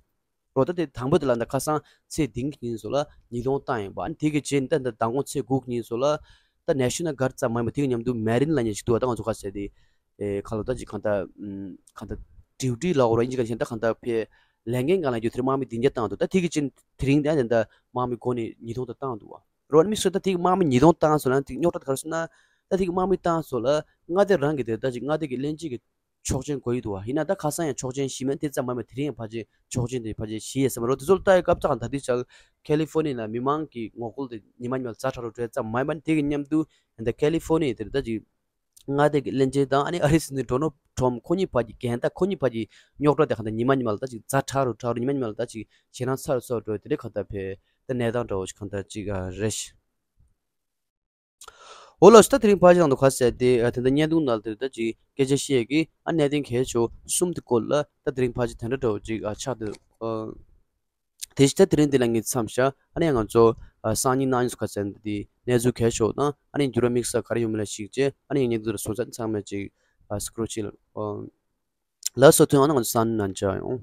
རོ་ད་དེ་དང་པོ་དེ་ལ་ད་ཁ་སང་ཚེས་བདུན་གྱི་ཉིན་ཚོ་ལ་ཉིས་སྟོང་བཏང་ཡིན་པ། ཨ་ནི་དེ་གི་རྗེས་ནི་ད་ད་མདང་དགོང་ཚེས་དགུ་གི་ཉིན་ཚོ་ལ་ད་ནེ་ཤ་ནལ་གྷརཌ་ཙམ་མ་ཡིན་པ་དེ་གི་མཉམ་དུ་མེ་རིན་ལབ་མཁན་ཞིག་འདུག་བ། ད་ང་ཚོ་ག་ཟེར་དེ་ཨེ་ཁ་ལོ་ད་ཅིག་གང་ལྟར་ཨམ་གང་ལྟར་ཌིའུ་ཊི་ལབ་དགོས་རེད། ཨིན་ཇི་ག་ཞིག་ད་གང་ལྟར་ཕེ་ལས་འགན་སྒང་ལ་རྒྱུ་དེར་དམག་མི་བདུན་བརྒྱ་བཏང་འདུག་ད་དེ་གི་རྗེས་དེ་རིང་དེ་ད་དམག་མི་མགོ་ནས་ཉིས་སྟོང་ད་བཏང་འདུག་བ། རོ་ཨ་ནི་མི་སུ་ད་དེ་གི་དམག་མི་ཉིས་སྟོང་བཏང་སོང་ན་དེ་རྙོག་དྲ་ག་རེ་སོང་ན་ད་དེ་གི་དམག་མི་བཏང་སོང་ལ་མངའ་སྡེ་རང་གི་དེ་ད་ཅིག་མངའ་སྡེ་གི་གླེང་གཅིག་གི་ཆོག་མཆན་དགོས་ཀྱི་འདུག་བ། ཡིན་ན་ད་ཁ་སང་ཡང་ཆོག་མཆན་ཞུས་མེད། དེ་ཙམ་མ་མེད་དེ་རིང་ཡང་ཕལ་ཆེར་ཆོག་མཆན་དེ་ཕལ་ཆེར་ཞུས་ཡོད་ས་མ་རེད། དེ་ཚོ་ལ་ལྟ་ཡི་སྐབས་ད་ད་ལྟའི་ཆར་ཀེ་ལི་ཧྥོར་ནི་ཡ་ལ་མི་མང་གི་ངོ་རྒོལ་དེ་ཉི་མ་ཉི་མ་ལ་ཛ་དྲག་རུ་འགྲོ་ཡ་ཙམ་མ་ཡིན་པ། དེ་གི་མཉམ་དུ་ད་ཀེ་ལི་ཧྥོར་ནི་ཡ་དེར་ད་ཅིག་མངའ་སྡེ་གི་བློན་ཆེན་དང་ཨ་ནི་ཨ་རིའི་སྲིད་འཛིན་ཌོ་ནལ་ཊམ་ཁོ་གཉིས་བར་གྱི་འགལ་ཟླ་ཁོ་གཉིས་བར་གྱི་རྙོག་དྲ་དེ་གང་ལྟར་ཉི་མ་ཉི་མ་ལ་ད་ཅིག་ཛ་དྲག་རུ་དྲག་རུ་ཉི་མ་ཉི་མ་ལ་ད་ཅིག་ཞེད་སྣང་ཚ་རུ་ཚ་རུ་འགྲོ་ཡ་དེ་འདྲའི་གང་ལྟར་བས་ད་གནས་སྟངས་འདྲ་བོ་ཞིག་གང་ལྟར་ཅིག་རེད་ཤག་འོ་ལགས་སོ། ད་དེ་རིང་ཕལ་ཆེར་ནང་དུ་ག་ཟེར་དེ་ཨ་དེ་འདྲ་བརྙན་ཐུང་ནང་དེར་ད་ཅིག་སྐད་ཆ་བཤད་ཀྱི་ཨ་གནད་དོན་གལ་ཆེ་བོ་གསུམ་དེ་སྐོར་ལ་ད་དེ་རིང་ཕལ་ཆེར་དེ་འདྲ་འདྲ་བོ་ཅིག་ཨ་ཆགས་འདུག་ཨ་དེ་བཞིན་ད་དེ་རིང་འདི་ལ་ངས་མཚམས་བཞག་ཨ་ནི་ང་ཚོ་ཨ་སང་ཉིན་གནངས་ཉིན་སུ་ག་ཟེར་འདི་གནས་ཚུལ་གལ་ཆེ་བོ་དང་ཨ་ནི་འགྱུར་བ་དམིགས་བསལ་ག་རེ་ཡོད་མེད་ལ་གཞིགས་བྱས་ཨ་ནི་ངས་འདི་ལ་སོང་ཙང་ཚང་མས་ཅིག་ཨ་སྐུ་རོགས་བྱེད། ལགས་སོ། ཐུན་ཨ་ནི་ང་ཚོ་སང་ཉིན་ནང་མཇལ་ཡོང་།